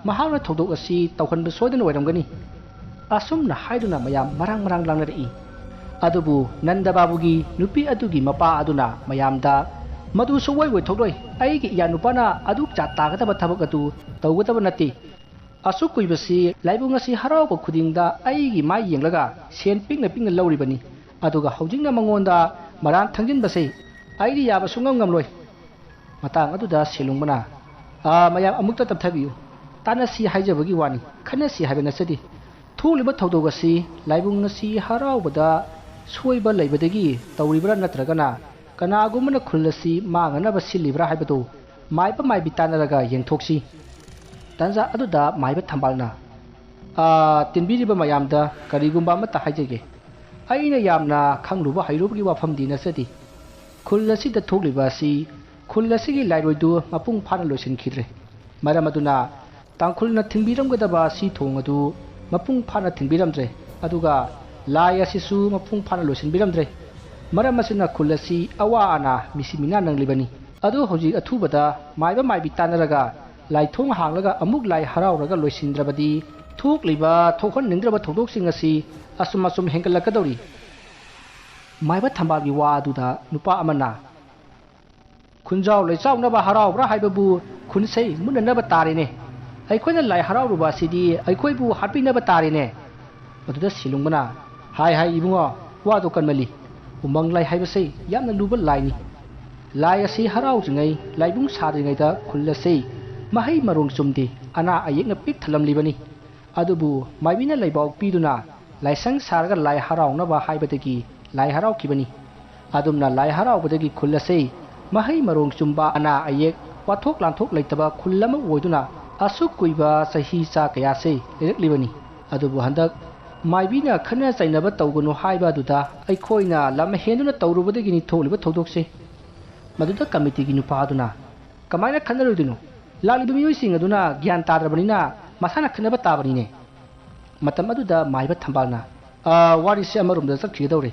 ꯃꯍꯥꯛꯅ ꯊꯧꯗꯣꯛ ꯑꯁꯤ ꯇꯧꯍꯟꯕ ꯁꯣꯏꯗꯅ ꯑꯣꯏꯔꯝꯒꯅꯤ"꯫ ꯑꯁꯨꯝꯅ ꯍꯥꯏꯗꯨꯅ ꯃꯌꯥꯝ ꯃꯔꯥꯡ ꯃꯔꯥꯡ ꯂꯥꯡꯅꯔꯛꯏ꯫ ꯑꯗꯨꯕꯨ ꯅꯟꯗ ꯕꯥꯕꯨꯒꯤ ꯅꯨꯄꯤ ꯑꯗꯨꯒꯤ ꯃꯄꯥ ꯑꯗꯨꯅ ꯃꯌꯥꯝꯗ, "ꯃꯗꯨ ꯁꯨꯡꯑꯣꯏ ꯑꯣꯏꯊꯣꯛꯂꯣꯏ꯫ ꯑꯩꯒꯤ ꯏꯌꯥ ꯅꯨꯄꯥꯅ ꯑꯗꯨꯛ ꯆꯥ ꯇꯥꯒꯗꯕ ꯊꯕꯛ ꯑꯗꯨ ꯇꯧꯒꯗꯕ ꯅꯠꯇꯦ꯫ ꯑꯁꯨꯛ ꯀꯨꯏꯕꯁꯤ ꯂꯥꯏꯕꯨꯡ ꯑꯁꯤ ꯍꯔꯥꯎꯕ ꯈꯨꯗꯤꯡꯗ ꯑꯩꯒꯤ ꯃꯥꯏ ꯌꯦꯡꯂꯒ ꯁꯦꯟ ꯄꯤꯛꯅ ꯄꯤꯛꯅ ꯂꯧꯔꯤꯕꯅꯤ꯫ ꯑꯗꯨꯒ ꯍꯧꯖꯤꯛꯅ ꯃꯉꯣꯟꯗ ꯃꯔꯥꯟ ꯊꯪꯖꯤꯟꯕꯁꯤ ꯑꯩꯗꯤ ꯌꯥꯕ ꯁꯨꯡꯉꯝ ꯉꯝꯂꯣꯏ"꯫ ꯃꯇꯥꯡ ꯑꯗꯨꯗ ꯁꯦꯂꯨꯡꯕꯅ, "ꯑꯥ, ꯃꯌꯥꯝ ꯑꯃꯨꯛꯇ ꯇꯞꯊꯕꯤꯌꯨ꯫ ꯇꯥꯟꯅꯁꯤ ꯍꯥꯏꯖꯕꯒꯤ ꯋꯥꯅꯤ, ꯈꯟꯅꯁꯤ ꯍꯥꯏꯕ ꯅꯠꯆꯗꯦ꯫ ꯊꯣꯛꯂꯤꯕ ꯊꯧꯗꯣꯛ ꯑꯁꯤ ꯂꯥꯏꯕꯨꯡ ꯑꯁꯤ ꯍꯔꯥꯎꯕꯗ ꯁꯣꯏꯕ ꯂꯩꯕꯗꯒꯤ ꯇꯧꯔꯤꯕ꯭ꯔꯥ ꯅꯠꯇ꯭ꯔꯒꯅ ꯀꯅꯥꯒꯨꯝꯕꯅ ꯈꯨꯜ ꯑꯁꯤ ꯃꯥꯡꯅꯅꯕ ꯁꯤꯜꯂꯤꯕ꯭ꯔꯥ ꯍꯥꯏꯕꯗꯨ ꯃꯥꯏꯕ ꯃꯥꯏꯕꯤ ꯇꯥꯟꯅꯔꯒ ꯌꯦꯡꯊꯣꯛꯁꯤ"꯫ ꯇꯟꯖꯥ ꯑꯗꯨꯗ ꯃꯥꯏꯕ ꯊꯝꯕꯥꯜꯅ, "ꯑꯥ, ꯇꯤꯟꯕꯤꯔꯤꯕ ꯃꯌꯥꯝꯗ ꯀꯔꯤꯒꯨꯝꯕ ꯑꯃꯠꯇ ꯍꯥꯏꯖꯒꯦ꯫ ꯑꯩꯅ ꯌꯥꯝꯅ ꯈꯪꯂꯨꯕ ꯍꯩꯔꯨꯕꯒꯤ ꯋꯥꯐꯝꯗꯤ ꯅꯠꯆꯗꯦ꯫ ꯈꯨꯜ ꯑꯁꯤꯗ ꯊꯣꯛꯂꯤꯕ ꯑꯁꯤ ꯈꯨꯜ ꯑꯁꯤꯒꯤ ꯂꯥꯏꯔꯣꯏꯗꯨ ꯃꯄꯨꯡ ꯐꯥꯅ ꯂꯣꯏꯁꯤꯟꯈꯤꯗ꯭ꯔꯦ꯫ ꯃꯔꯝ ꯑꯗꯨꯅ ꯇꯥꯡꯈꯨꯜꯅ ꯊꯤꯡꯕꯤꯔꯝꯒꯗꯕ ꯁꯤ ꯊꯣꯡ ꯑꯗꯨ ꯃꯄꯨꯡ ꯐꯥꯅ ꯊꯤꯡꯕꯤꯔꯝꯗ꯭ꯔꯦ꯫ ꯑꯗꯨꯒ ꯂꯥꯏ ꯑꯁꯤꯁꯨ ꯃꯄꯨꯡ ꯐꯥꯅ ꯂꯣꯏꯁꯤꯟꯕꯤꯔꯝꯗ꯭ꯔꯦ꯫ ꯃꯔꯝ ꯑꯁꯤꯅ ꯈꯨꯜ ꯑꯁꯤ ꯑꯋꯥ ꯑꯅꯥ, ꯃꯤꯁꯤ ꯃꯤꯅꯥ ꯅꯪꯂꯤꯕꯅꯤ꯫ ꯑꯗꯨ ꯍꯧꯖꯤꯛ ꯑꯊꯨꯕꯗ ꯃꯥꯏꯕ ꯃꯥꯏꯕꯤ ꯇꯥꯟꯅꯔꯒ ꯂꯥꯏꯊꯣꯡ ꯍꯥꯡꯂꯒ ꯑꯃꯨꯛ ꯂꯥꯏ ꯍꯔꯥꯎꯔꯒ ꯂꯣꯏꯁꯤꯟꯗ꯭ꯔꯕꯗꯤ ꯊꯣꯛꯂꯤꯕ, ꯊꯣꯛꯍꯟꯅꯤꯡꯗ꯭ꯔꯕ ꯊꯧꯗꯣꯛꯁꯤꯡ ꯑꯁꯤ ꯑꯁꯨꯝ ꯑꯁꯨꯝ ꯍꯦꯟꯒꯠꯂꯛꯀꯗꯧꯔꯤ"꯫ ꯃꯥꯏꯕ ꯊꯝꯕꯥꯜꯒꯤ ꯋꯥ ꯑꯗꯨꯗ ꯅꯨꯄꯥ ꯑꯃꯅ, "ꯈꯨꯟꯖꯥꯎ ꯂꯩꯆꯥꯎꯅꯕ ꯍꯔꯥꯎꯕ꯭ꯔꯥ ꯍꯥꯏꯕꯕꯨ ꯈꯨꯟꯁꯩ ꯃꯨꯠꯅꯅꯕ ꯇꯥꯔꯦꯅꯦ꯫ ꯑꯩꯈꯣꯏꯅ ꯂꯥꯏ ꯍꯔꯥꯎꯔꯨꯕ ꯑꯁꯤꯗꯤ ꯑꯩꯈꯣꯏꯕꯨ ꯍꯥꯠꯄꯤꯅꯕ ꯇꯥꯔꯦꯅꯦ"꯫ ꯃꯗꯨꯗ ꯁꯤꯂꯨꯡꯕꯅ, "ꯍꯥꯏ ꯍꯥꯏ ꯏꯕꯨꯡꯉꯣ, ꯋꯥꯗꯨ ꯀꯟꯃꯜꯂꯤ꯫ ꯎꯃꯪ ꯂꯥꯏ ꯍꯥꯏꯕꯁꯤ ꯌꯥꯝꯅ ꯂꯨꯕ ꯂꯥꯏꯅꯤ꯫ ꯂꯥꯏ ꯑꯁꯤ ꯍꯔꯥꯎꯗ꯭ꯔꯤꯉꯩ, ꯂꯥꯏꯕꯨꯡ ꯁꯥꯗ꯭ꯔꯤꯉꯩꯗ ꯈꯨꯜ ꯑꯁꯤ ꯃꯍꯩ ꯃꯔꯣꯡ ꯆꯨꯝꯗꯦ, ꯑꯅꯥ ꯑꯌꯦꯛꯅ ꯄꯤꯛ ꯊꯜꯂꯝꯂꯤꯕꯅꯤ꯫ ꯑꯗꯨꯕꯨ ꯃꯥꯏꯕꯤꯅ ꯂꯩꯕꯥꯎ ꯄꯤꯗꯨꯅ ꯂꯥꯏꯁꯪ ꯁꯥꯔꯒ ꯂꯥꯏ ꯍꯔꯥꯎꯅꯕ ꯍꯥꯏꯕꯗꯒꯤ ꯂꯥꯏ ꯍꯔꯥꯎꯈꯤꯕꯅꯤ꯫ ꯑꯗꯨꯝꯅ ꯂꯥꯏ ꯍꯔꯥꯎꯕꯗꯒꯤ ꯈꯨꯜ ꯑꯁꯤ ꯃꯍꯩ ꯃꯔꯣꯡ ꯆꯨꯝꯕ, ꯑꯅꯥ ꯑꯌꯦꯛ, ꯋꯥꯊꯣꯛ ꯂꯥꯟꯊꯣꯛ ꯂꯩꯇꯕ ꯈꯨꯜ ꯑꯃ ꯑꯣꯏꯗꯨꯅ ꯑꯁꯨꯛ ꯀꯨꯏꯕ ꯆꯍꯤ ꯆꯥ ꯀꯌꯥꯁꯤ ꯂꯩꯔꯛꯂꯤꯕꯅꯤ꯫ ꯑꯗꯨꯕꯨ ꯍꯟꯗꯛ ꯃꯥꯏꯕꯤꯅ ꯈꯠꯅ ꯆꯩꯅꯕ ꯇꯧꯒꯅꯨ ꯍꯥꯏꯕ ꯑꯗꯨꯗ ꯑꯩꯈꯣꯏꯅ ꯂꯝ ꯍꯦꯟꯗꯨꯅ ꯇꯧꯔꯨꯕꯗꯒꯤꯅꯤ ꯊꯣꯛꯂꯤꯕ ꯊꯧꯗꯣꯛꯁꯦ꯫ ꯃꯗꯨꯗ ꯀꯃꯤꯇꯤꯒꯤ ꯅꯨꯄꯥ ꯑꯗꯨꯅ, "ꯀꯃꯥꯏꯅ ꯈꯠꯅꯔꯣꯏꯗꯣꯏꯅꯣ? ꯂꯥꯛꯂꯤꯕ ꯃꯤꯑꯣꯏꯁꯤꯡ ꯑꯗꯨꯅ ꯒ꯭ꯌꯥꯟ ꯇꯥꯗ꯭ꯔꯕꯅꯤꯅ ꯃꯁꯥꯅ ꯈꯠꯅꯕ ꯇꯥꯕꯅꯤꯅꯦ"꯫ ꯃꯇꯝ ꯑꯗꯨꯗ ꯃꯥꯏꯕ ꯊꯝꯕꯥꯜꯅ, "ꯑ, ꯋꯥꯔꯤꯁꯦ ꯑꯃꯔꯣꯝꯗ ꯆꯠꯈꯤꯒꯗꯧꯔꯦ꯫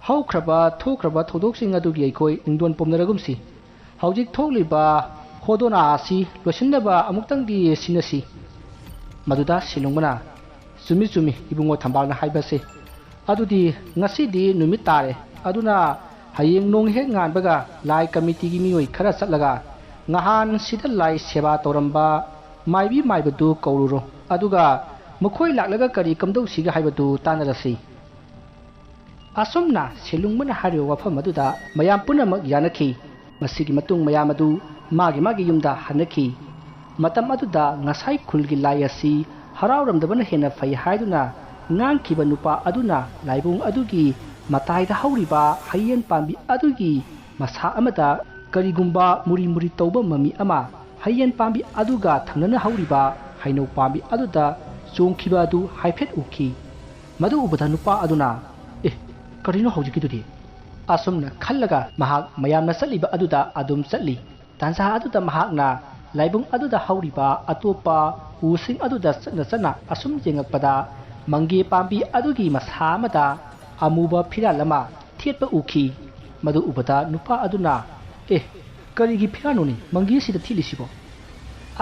ꯍꯧꯈ꯭ꯔꯕ ꯊꯣꯛꯈ꯭ꯔꯕ ꯊꯧꯗꯣꯛꯁꯤꯡ ꯑꯗꯨꯒꯤ ꯑꯩꯈꯣꯏ ꯅꯤꯡꯗꯣꯟ ꯄꯣꯝꯅꯔꯒꯨꯝꯁꯤ꯫ ꯍꯧꯖꯤꯛ ꯊꯣꯛꯂꯤꯕ ꯍꯣꯗꯣꯅꯥ ꯑꯁꯤ ꯂꯣꯏꯁꯤꯟꯅꯕ ꯑꯃꯨꯛꯇꯪꯗꯤ ꯁꯤꯟꯅꯁꯤ"꯫ ꯃꯗꯨꯗ ꯁꯦꯂꯨꯡꯕꯅ, "ꯆꯨꯝꯃꯤ ꯆꯨꯝꯃꯤ, ꯏꯕꯨꯡꯉꯣ ꯊꯝꯕꯥꯜꯅ ꯍꯥꯏꯕꯁꯦ꯫ ꯑꯗꯨꯗꯤ ꯉꯁꯤꯗꯤ ꯅꯨꯃꯤꯠ ꯇꯥꯔꯦ, ꯑꯗꯨꯅ ꯍꯌꯦꯡ ꯅꯣꯡ ꯍꯦꯛ ꯉꯥꯟꯕꯒ ꯂꯥꯏ ꯀꯃꯤꯇꯤꯒꯤ ꯃꯤꯑꯣꯏ ꯈꯔ ꯆꯠꯂꯒ ꯉꯍꯥꯟ ꯁꯤꯗ ꯂꯥꯏ ꯁꯦꯕꯥ ꯇꯧꯔꯝꯕ ꯃꯥꯏꯕꯤ ꯃꯥꯏꯕꯗꯨ ꯀꯧꯔꯨꯔꯣ, ꯑꯗꯨꯒ ꯃꯈꯣꯏ ꯂꯥꯛꯂꯒ ꯀꯔꯤ ꯀꯝꯗꯧꯁꯤꯒꯦ ꯍꯥꯏꯕꯗꯨ ꯇꯥꯟꯅꯔꯁꯤ"꯫ ꯑꯁꯨꯝꯅ ꯁꯦꯂꯨꯡꯕꯅ ꯍꯥꯏꯔꯤꯕ ꯋꯥꯐꯝ ꯑꯗꯨꯗ ꯃꯌꯥꯝ ꯄꯨꯝꯅꯃꯛ ꯌꯥꯅꯈꯤ꯫ ꯃꯁꯤꯒꯤ ꯃꯇꯨꯡ ꯃꯌꯥꯝ ꯑꯗꯨ ꯃꯥꯒꯤ ꯃꯥꯒꯤ ꯌꯨꯝꯗ ꯍꯟꯅꯈꯤ꯫ ꯃꯇꯝ ꯑꯗꯨꯗ ꯉꯁꯥꯏ ꯈꯨꯜꯒꯤ ꯂꯥꯏ ꯑꯁꯤ ꯍꯔꯥꯎꯔꯝꯗꯕꯅ ꯍꯦꯟꯅ ꯐꯩ ꯍꯥꯏꯗꯨꯅ ꯉꯥꯡꯈꯤꯕ ꯅꯨꯄꯥ ꯑꯗꯨꯅ ꯂꯥꯏꯕꯨꯡ ꯑꯗꯨꯒꯤ ꯃꯇꯥꯏꯗ ꯍꯧꯔꯤꯕ ꯍꯩꯌꯦꯟ ꯄꯥꯝꯕꯤ ꯑꯗꯨꯒꯤ ꯃꯁꯥ ꯑꯃꯗ ꯀꯔꯤꯒꯨꯝꯕ ꯃꯨꯔꯤ ꯃꯨꯔꯤ ꯇꯧꯕ ꯃꯃꯤ ꯑꯃ ꯍꯩꯌꯦꯟ ꯄꯥꯝꯕꯤ ꯑꯗꯨꯒ ꯊꯪꯅꯅ ꯍꯧꯔꯤꯕ ꯍꯩꯅꯧ ꯄꯥꯝꯕꯤ ꯑꯗꯨꯗ ꯆꯣꯡꯈꯤꯕ ꯑꯗꯨ ꯍꯥꯏꯐꯦꯠ ꯎꯈꯤ꯫ ꯃꯗꯨ ꯎꯕꯗ ꯅꯨꯄꯥ ꯑꯗꯨꯅ, "ꯑꯦ, ꯀꯔꯤꯅꯣ ꯍꯧꯖꯤꯛꯀꯤꯗꯨꯗꯤ?" ꯑꯁꯨꯝꯅ ꯈꯜꯂꯒ ꯃꯍꯥꯛ ꯃꯌꯥꯝꯅ ꯆꯠꯂꯤꯕ ꯑꯗꯨꯗ ꯑꯗꯨꯝ ꯆꯠꯂꯤ꯫ ꯇꯥꯟꯖꯥ ꯑꯗꯨꯗ ꯃꯍꯥꯛꯅ ꯂꯥꯏꯕꯨꯡ ꯑꯗꯨꯗ ꯍꯧꯔꯤꯕ ꯑꯇꯣꯞꯄ ꯎꯁꯤꯡ ꯑꯗꯨꯗ ꯆꯠꯅ ꯆꯠꯅ ꯑꯁꯨꯝ ꯌꯦꯡꯉꯛꯄꯗ ꯃꯪꯒꯦ ꯄꯥꯝꯕꯤ ꯑꯗꯨꯒꯤ ꯃꯁꯥ ꯑꯃꯗ ꯑꯃꯨꯕ ꯐꯤꯔꯥꯜ ꯑꯃ ꯊꯦꯠꯄ ꯎꯈꯤ꯫ ꯃꯗꯨ ꯎꯕꯗ ꯅꯨꯄꯥ ꯑꯗꯨꯅ, "ꯑꯦ, ꯀꯔꯤꯒꯤ ꯐꯤꯔꯥꯜꯅꯣꯅꯦ ꯃꯪꯒꯦꯁꯤꯗ ꯊꯦꯠꯂꯤꯁꯤꯕꯣ?"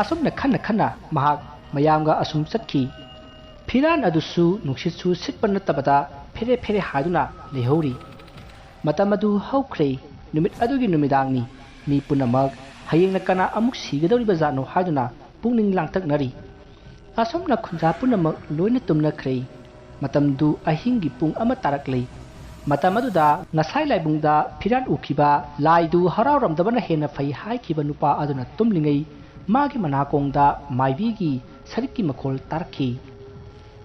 ꯑꯁꯨꯝꯅ ꯈꯟꯅ ꯈꯟꯅ ꯃꯍꯥꯛ ꯃꯌꯥꯝꯒ ꯑꯁꯨꯝ ꯆꯠꯈꯤ꯫ ꯐꯤꯔꯥꯜ ꯑꯗꯨꯁꯨ ꯅꯨꯡꯁꯤꯠꯁꯨ ꯁꯤꯠꯄ ꯅꯠꯇꯕꯗ ꯐꯦꯔꯦ ꯐꯦꯔꯦ ꯍꯥꯏꯗꯨꯅ ꯂꯩꯍꯧꯔꯤ꯫ ꯃꯇꯝ ꯑꯗꯨ ꯍꯧꯈ꯭ꯔꯦ꯫ ꯅꯨꯃꯤꯠ ꯑꯗꯨꯒꯤ ꯅꯨꯃꯤꯗꯥꯡꯅꯤ꯫ ꯃꯤ ꯄꯨꯝꯅꯃꯛ ꯍꯌꯦꯡꯅ ꯀꯅꯥ ꯑꯃꯨꯛ ꯁꯤꯒꯗꯧꯔꯤꯕꯖꯥꯠꯅꯣ ꯍꯥꯏꯗꯨꯅ ꯄꯨꯛꯅꯤꯡ ꯂꯥꯡꯇꯛꯅꯔꯤ꯫ ꯑꯁꯨꯝꯅ ꯈꯨꯟꯖꯥ ꯄꯨꯝꯅꯃꯛ ꯂꯣꯏꯅ ꯇꯨꯝꯅꯈ꯭ꯔꯦ꯫ ꯃꯇꯝꯗꯨ ꯑꯍꯤꯡꯒꯤ ꯄꯨꯡ ꯑꯃ ꯇꯥꯔꯛꯂꯦ꯫ ꯃꯇꯝ ꯑꯗꯨꯗ ꯉꯁꯥꯏ ꯂꯥꯏꯕꯨꯡꯗ ꯐꯤꯔꯥꯜ ꯎꯈꯤꯕ, ꯂꯥꯏꯗꯨ ꯍꯔꯥꯎꯔꯝꯗꯕꯅ ꯍꯦꯟꯅ ꯐꯩ ꯍꯥꯏꯈꯤꯕ ꯅꯨꯄꯥ ꯑꯗꯨꯅ ꯇꯨꯝꯂꯤꯉꯩ ꯃꯥꯒꯤ ꯃꯅꯥꯀꯣꯡꯗ ꯃꯥꯏꯕꯤꯒꯤ ꯁꯔꯤꯛꯀꯤ ꯃꯈꯣꯜ ꯇꯥꯔꯛꯈꯤ꯫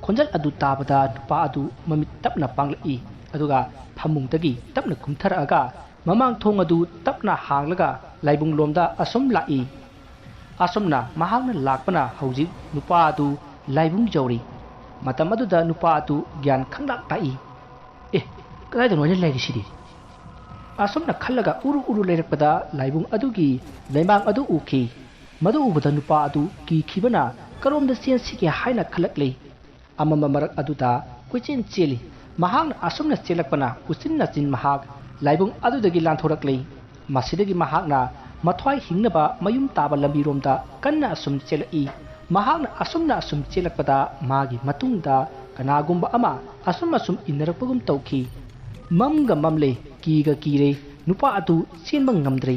ꯈꯣꯟꯖꯦꯜ ꯑꯗꯨ ꯇꯥꯕꯗ ꯅꯨꯄꯥ ꯑꯗꯨ ꯃꯃꯤꯠ ꯇꯞꯅ ꯄꯥꯡꯂꯛꯏ, ꯑꯗꯨꯒ ꯐꯃꯨꯡꯗꯒꯤ ꯇꯞꯅ ꯀꯨꯝꯊꯔꯛꯑꯒ ꯃꯃꯥꯡ ꯊꯣꯡ ꯑꯗꯨ ꯇꯞꯅ ꯍꯥꯡꯂꯒ ꯂꯥꯏꯕꯨꯡ ꯂꯣꯝꯗ ꯑꯁꯨꯝ ꯂꯥꯛꯏ꯫ ꯑꯁꯨꯝꯅ ꯃꯍꯥꯛꯅ ꯂꯥꯛꯄꯅ ꯍꯧꯖꯤꯛ ꯅꯨꯄꯥ ꯑꯗꯨ ꯂꯥꯏꯕꯨꯡ ꯌꯧꯔꯤ꯫ ꯃꯇꯝ ꯑꯗꯨꯗ ꯅꯨꯄꯥ ꯑꯗꯨ ꯒ꯭ꯌꯥꯟ ꯈꯪꯂꯥꯛ ꯂꯥꯛꯏ꯫ "ꯑꯦ, ꯀꯗꯥꯏꯗꯅꯣ ꯑꯩꯅ ꯂꯩꯔꯤꯁꯤꯗꯤ?" ꯑꯁꯨꯝꯅ ꯈꯜꯂꯒ ꯎꯔꯨ ꯎꯔꯨ ꯂꯩꯔꯛꯄꯗ ꯂꯥꯏꯕꯨꯡ ꯑꯗꯨꯒꯤ ꯂꯩꯃꯥꯡ ꯑꯗꯨ ꯎꯈꯤ꯫ ꯃꯗꯨ ꯎꯕꯗ ꯅꯨꯄꯥ ꯑꯗꯨ ꯀꯤꯈꯤꯕꯅ ꯀꯔꯣꯝꯗ ꯆꯦꯟꯁꯤꯒꯦ ꯍꯥꯏꯅ ꯈꯜꯂꯛꯂꯤ꯫ ꯑꯃꯝꯕ ꯃꯔꯛ ꯑꯗꯨꯗ ꯀꯣꯏꯆꯦꯟ ꯆꯦꯜꯂꯤ꯫ ꯃꯍꯥꯛꯅ ꯑꯁꯨꯝꯅ ꯆꯦꯜꯂꯛꯄꯅ ꯎꯆꯤꯟ ꯅꯥꯆꯤꯟ ꯃꯍꯥꯛ ꯂꯥꯏꯕꯨꯡ ꯑꯗꯨꯗꯒꯤ ꯂꯥꯟꯊꯣꯔꯛꯂꯤ꯫ ꯃꯁꯤꯗꯒꯤ ꯃꯍꯥꯛꯅ ꯃꯊ꯭ꯋꯥꯏ ꯍꯤꯡꯅꯕ ꯃꯌꯨꯝ ꯇꯥꯕ ꯂꯝꯕꯤꯔꯣꯝꯗ ꯀꯟꯅ ꯑꯁꯨꯝ ꯆꯦꯜꯂꯛꯏ꯫ ꯃꯍꯥꯛꯅ ꯑꯁꯨꯝꯅ ꯑꯁꯨꯝ ꯆꯦꯜꯂꯛꯄꯗ ꯃꯥꯒꯤ ꯃꯇꯨꯡꯗ ꯀꯅꯥꯒꯨꯝꯕ ꯑꯃ ꯑꯁꯨꯝ ꯑꯁꯨꯝ ꯏꯟꯅꯔꯛꯄꯒꯨꯝ ꯇꯧꯈꯤ꯫ ꯃꯝꯒ ꯃꯝꯂꯦ, ꯀꯤꯒ ꯀꯤꯔꯦ, ꯅꯨꯄꯥ ꯑꯗꯨ ꯆꯦꯟꯕ ꯉꯝꯗ꯭ꯔꯦ꯫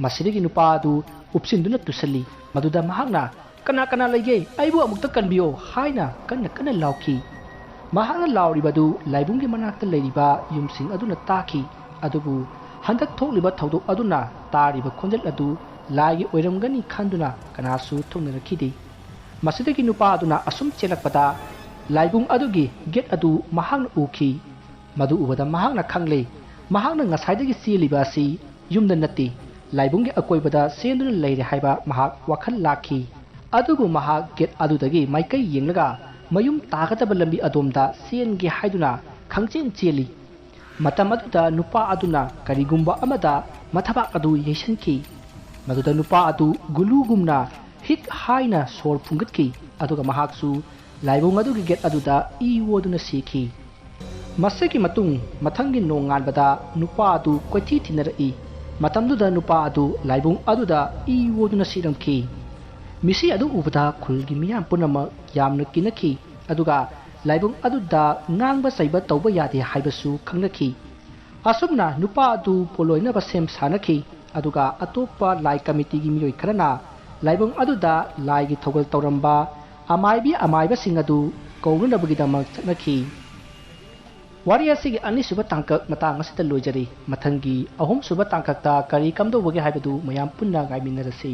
ꯃꯁꯤꯗꯒꯤ ꯅꯨꯄꯥ ꯑꯗꯨ ꯎꯞꯁꯤꯟꯗꯨꯅ ꯇꯨꯁꯜꯂꯤ꯫ ꯃꯗꯨꯗ ꯃꯍꯥꯛꯅ, "ꯀꯅꯥ ꯀꯅꯥ ꯂꯩꯒꯦ? ꯑꯩꯕꯨ ꯑꯃꯨꯛꯇ ꯀꯟꯕꯤꯌꯣ" ꯍꯥꯏꯅ ꯀꯟꯅ ꯀꯟꯅ ꯂꯥꯎꯈꯤ꯫ ꯃꯍꯥꯛꯅ ꯂꯥꯎꯔꯤꯕꯗꯨ ꯂꯥꯏꯕꯨꯡꯒꯤ ꯃꯅꯥꯛꯇ ꯂꯩꯔꯤꯕ ꯌꯨꯝꯁꯤꯡ ꯑꯗꯨꯅ ꯇꯥꯈꯤ꯫ ꯑꯗꯨꯕꯨ ꯍꯟꯗꯛ ꯊꯣꯛꯂꯤꯕ ꯊꯧꯗꯣꯛ ꯑꯗꯨꯅ ꯇꯥꯔꯤꯕ ꯈꯣꯟꯖꯦꯜ ꯑꯗꯨ ꯂꯥꯏꯒꯤ ꯑꯣꯏꯔꯝꯒꯅꯤ ꯈꯟꯗꯨꯅ ꯀꯅꯥꯁꯨ ꯊꯣꯛꯅꯔꯛꯈꯤꯗꯦ꯫ ꯃꯁꯤꯗꯒꯤ ꯅꯨꯄꯥ ꯑꯗꯨꯅ ꯑꯁꯨꯝ ꯆꯦꯜꯂꯛꯄꯗ ꯂꯥꯏꯕꯨꯡ ꯑꯗꯨꯒꯤ ꯒꯦꯠ ꯑꯗꯨ ꯃꯍꯥꯛꯅ ꯎꯈꯤ꯫ ꯃꯗꯨ ꯎꯕꯗ ꯃꯍꯥꯛꯅ ꯈꯪꯂꯦ, ꯃꯍꯥꯛꯅ ꯉꯁꯥꯏꯗꯒꯤ ꯆꯦꯜꯂꯤꯕ ꯑꯁꯤ ꯌꯨꯝꯗ ꯅꯠꯇꯦ, ꯂꯥꯏꯕꯨꯡꯒꯤ ꯑꯀꯣꯏꯕꯗ ꯆꯦꯟꯗꯨꯅ ꯂꯩꯔꯦ ꯍꯥꯏꯕ ꯃꯍꯥꯛ ꯋꯥꯈꯜ ꯂꯥꯛꯈꯤ꯫ ꯑꯗꯨꯕꯨ ꯃꯍꯥꯛ ꯒꯦꯠ ꯑꯗꯨꯗꯒꯤ ꯃꯥꯏꯀꯩ ꯌꯦꯡꯂꯒ ꯃꯌꯨꯝ ꯇꯥꯒꯗꯕ ꯂꯝꯕꯤ ꯑꯗꯣꯝꯗ ꯆꯦꯟꯒꯦ ꯍꯥꯏꯗꯨꯅ ꯈꯪꯆꯦꯟ ꯆꯦꯜꯂꯤ꯫ ꯃꯇꯝ ꯑꯗꯨꯗ ꯅꯨꯄꯥ ꯑꯗꯨꯅ ꯀꯔꯤꯒꯨꯝꯕ ꯑꯃꯗ ꯃꯊꯕꯥꯛ ꯑꯗꯨ ꯌꯩꯁꯟꯈꯤ꯫ ꯃꯗꯨꯗ ꯅꯨꯄꯥ ꯑꯗꯨ ꯒꯨꯂꯨꯒꯨꯝꯅ ꯍꯤꯛ ꯍꯥꯏꯅ ꯁꯣꯔ ꯐꯨꯡꯒꯠꯈꯤ, ꯑꯗꯨꯒ ꯃꯍꯥꯛꯁꯨ ꯂꯥꯏꯕꯨꯡ ꯑꯗꯨꯒꯤ ꯒꯦꯠ ꯑꯗꯨꯗ ꯏ ꯑꯣꯗꯨꯅ ꯁꯤꯈꯤ꯫ ꯃꯁꯤꯒꯤ ꯃꯇꯨꯡ ꯃꯊꯪꯒꯤ ꯅꯣꯡꯉꯥꯟꯕꯗ ꯅꯨꯄꯥ ꯑꯗꯨ ꯀꯣꯏꯊꯤ ꯊꯤꯅꯔꯛꯏ꯫ ꯃꯇꯝꯗꯨꯗ ꯅꯨꯄꯥ ꯑꯗꯨ ꯂꯥꯏꯕꯨꯡ ꯑꯗꯨꯗ ꯏ ꯑꯣꯗꯨꯅ ꯁꯤꯔꯝꯈꯤ꯫ ꯃꯤꯁꯤ ꯑꯗꯨ ꯎꯕꯗ ꯈꯨꯜꯒꯤ ꯃꯤꯌꯥꯝ ꯄꯨꯝꯅꯃꯛ ꯌꯥꯝꯅ ꯀꯤꯅꯈꯤ, ꯑꯗꯨꯒ ꯂꯥꯏꯕꯨꯡ ꯑꯗꯨꯗ ꯉꯥꯡꯕ ꯆꯩꯕ ꯇꯧꯕ ꯌꯥꯗꯦ ꯍꯥꯏꯕꯁꯨ ꯈꯪꯅꯈꯤ꯫ ꯑꯁꯨꯝꯅ ꯅꯨꯄꯥ ꯑꯗꯨ ꯄꯣꯂꯣꯏꯅꯕ ꯁꯦꯝ ꯁꯥꯅꯈꯤ, ꯑꯗꯨꯒ ꯑꯇꯣꯞꯄ ꯂꯥꯏ ꯀꯃꯤꯇꯤꯒꯤ ꯃꯤꯑꯣꯏ ꯈꯔꯅ ꯂꯥꯏꯕꯨꯡ ꯑꯗꯨꯗ ꯂꯥꯏꯒꯤ ꯊꯧꯒꯜ ꯇꯧꯔꯝꯕ ꯑꯃꯥꯏꯕꯤ ꯑꯃꯥꯏꯕꯁꯤꯡ ꯑꯗꯨ ꯀꯧꯅꯅꯕꯒꯤꯗꯃꯛ ꯆꯠꯅꯈꯤ꯫ ꯋꯥꯔꯤ ꯑꯁꯤꯒꯤ ꯑꯅꯤꯁꯨꯕ ꯇꯥꯡꯀꯛ ꯃꯇꯥꯡ ꯑꯁꯤꯗ ꯂꯣꯏꯖꯔꯤ꯫ ꯃꯊꯪꯒꯤ ꯑꯍꯨꯝꯁꯨꯕ ꯇꯥꯡꯀꯛꯇ ꯀꯔꯤ ꯀꯝꯗꯧꯕꯒꯦ ꯍꯥꯏꯕꯗꯨ ꯃꯌꯥꯝ ꯄꯨꯟꯅ ꯉꯥꯏꯃꯤꯟꯅꯔꯁꯤ꯫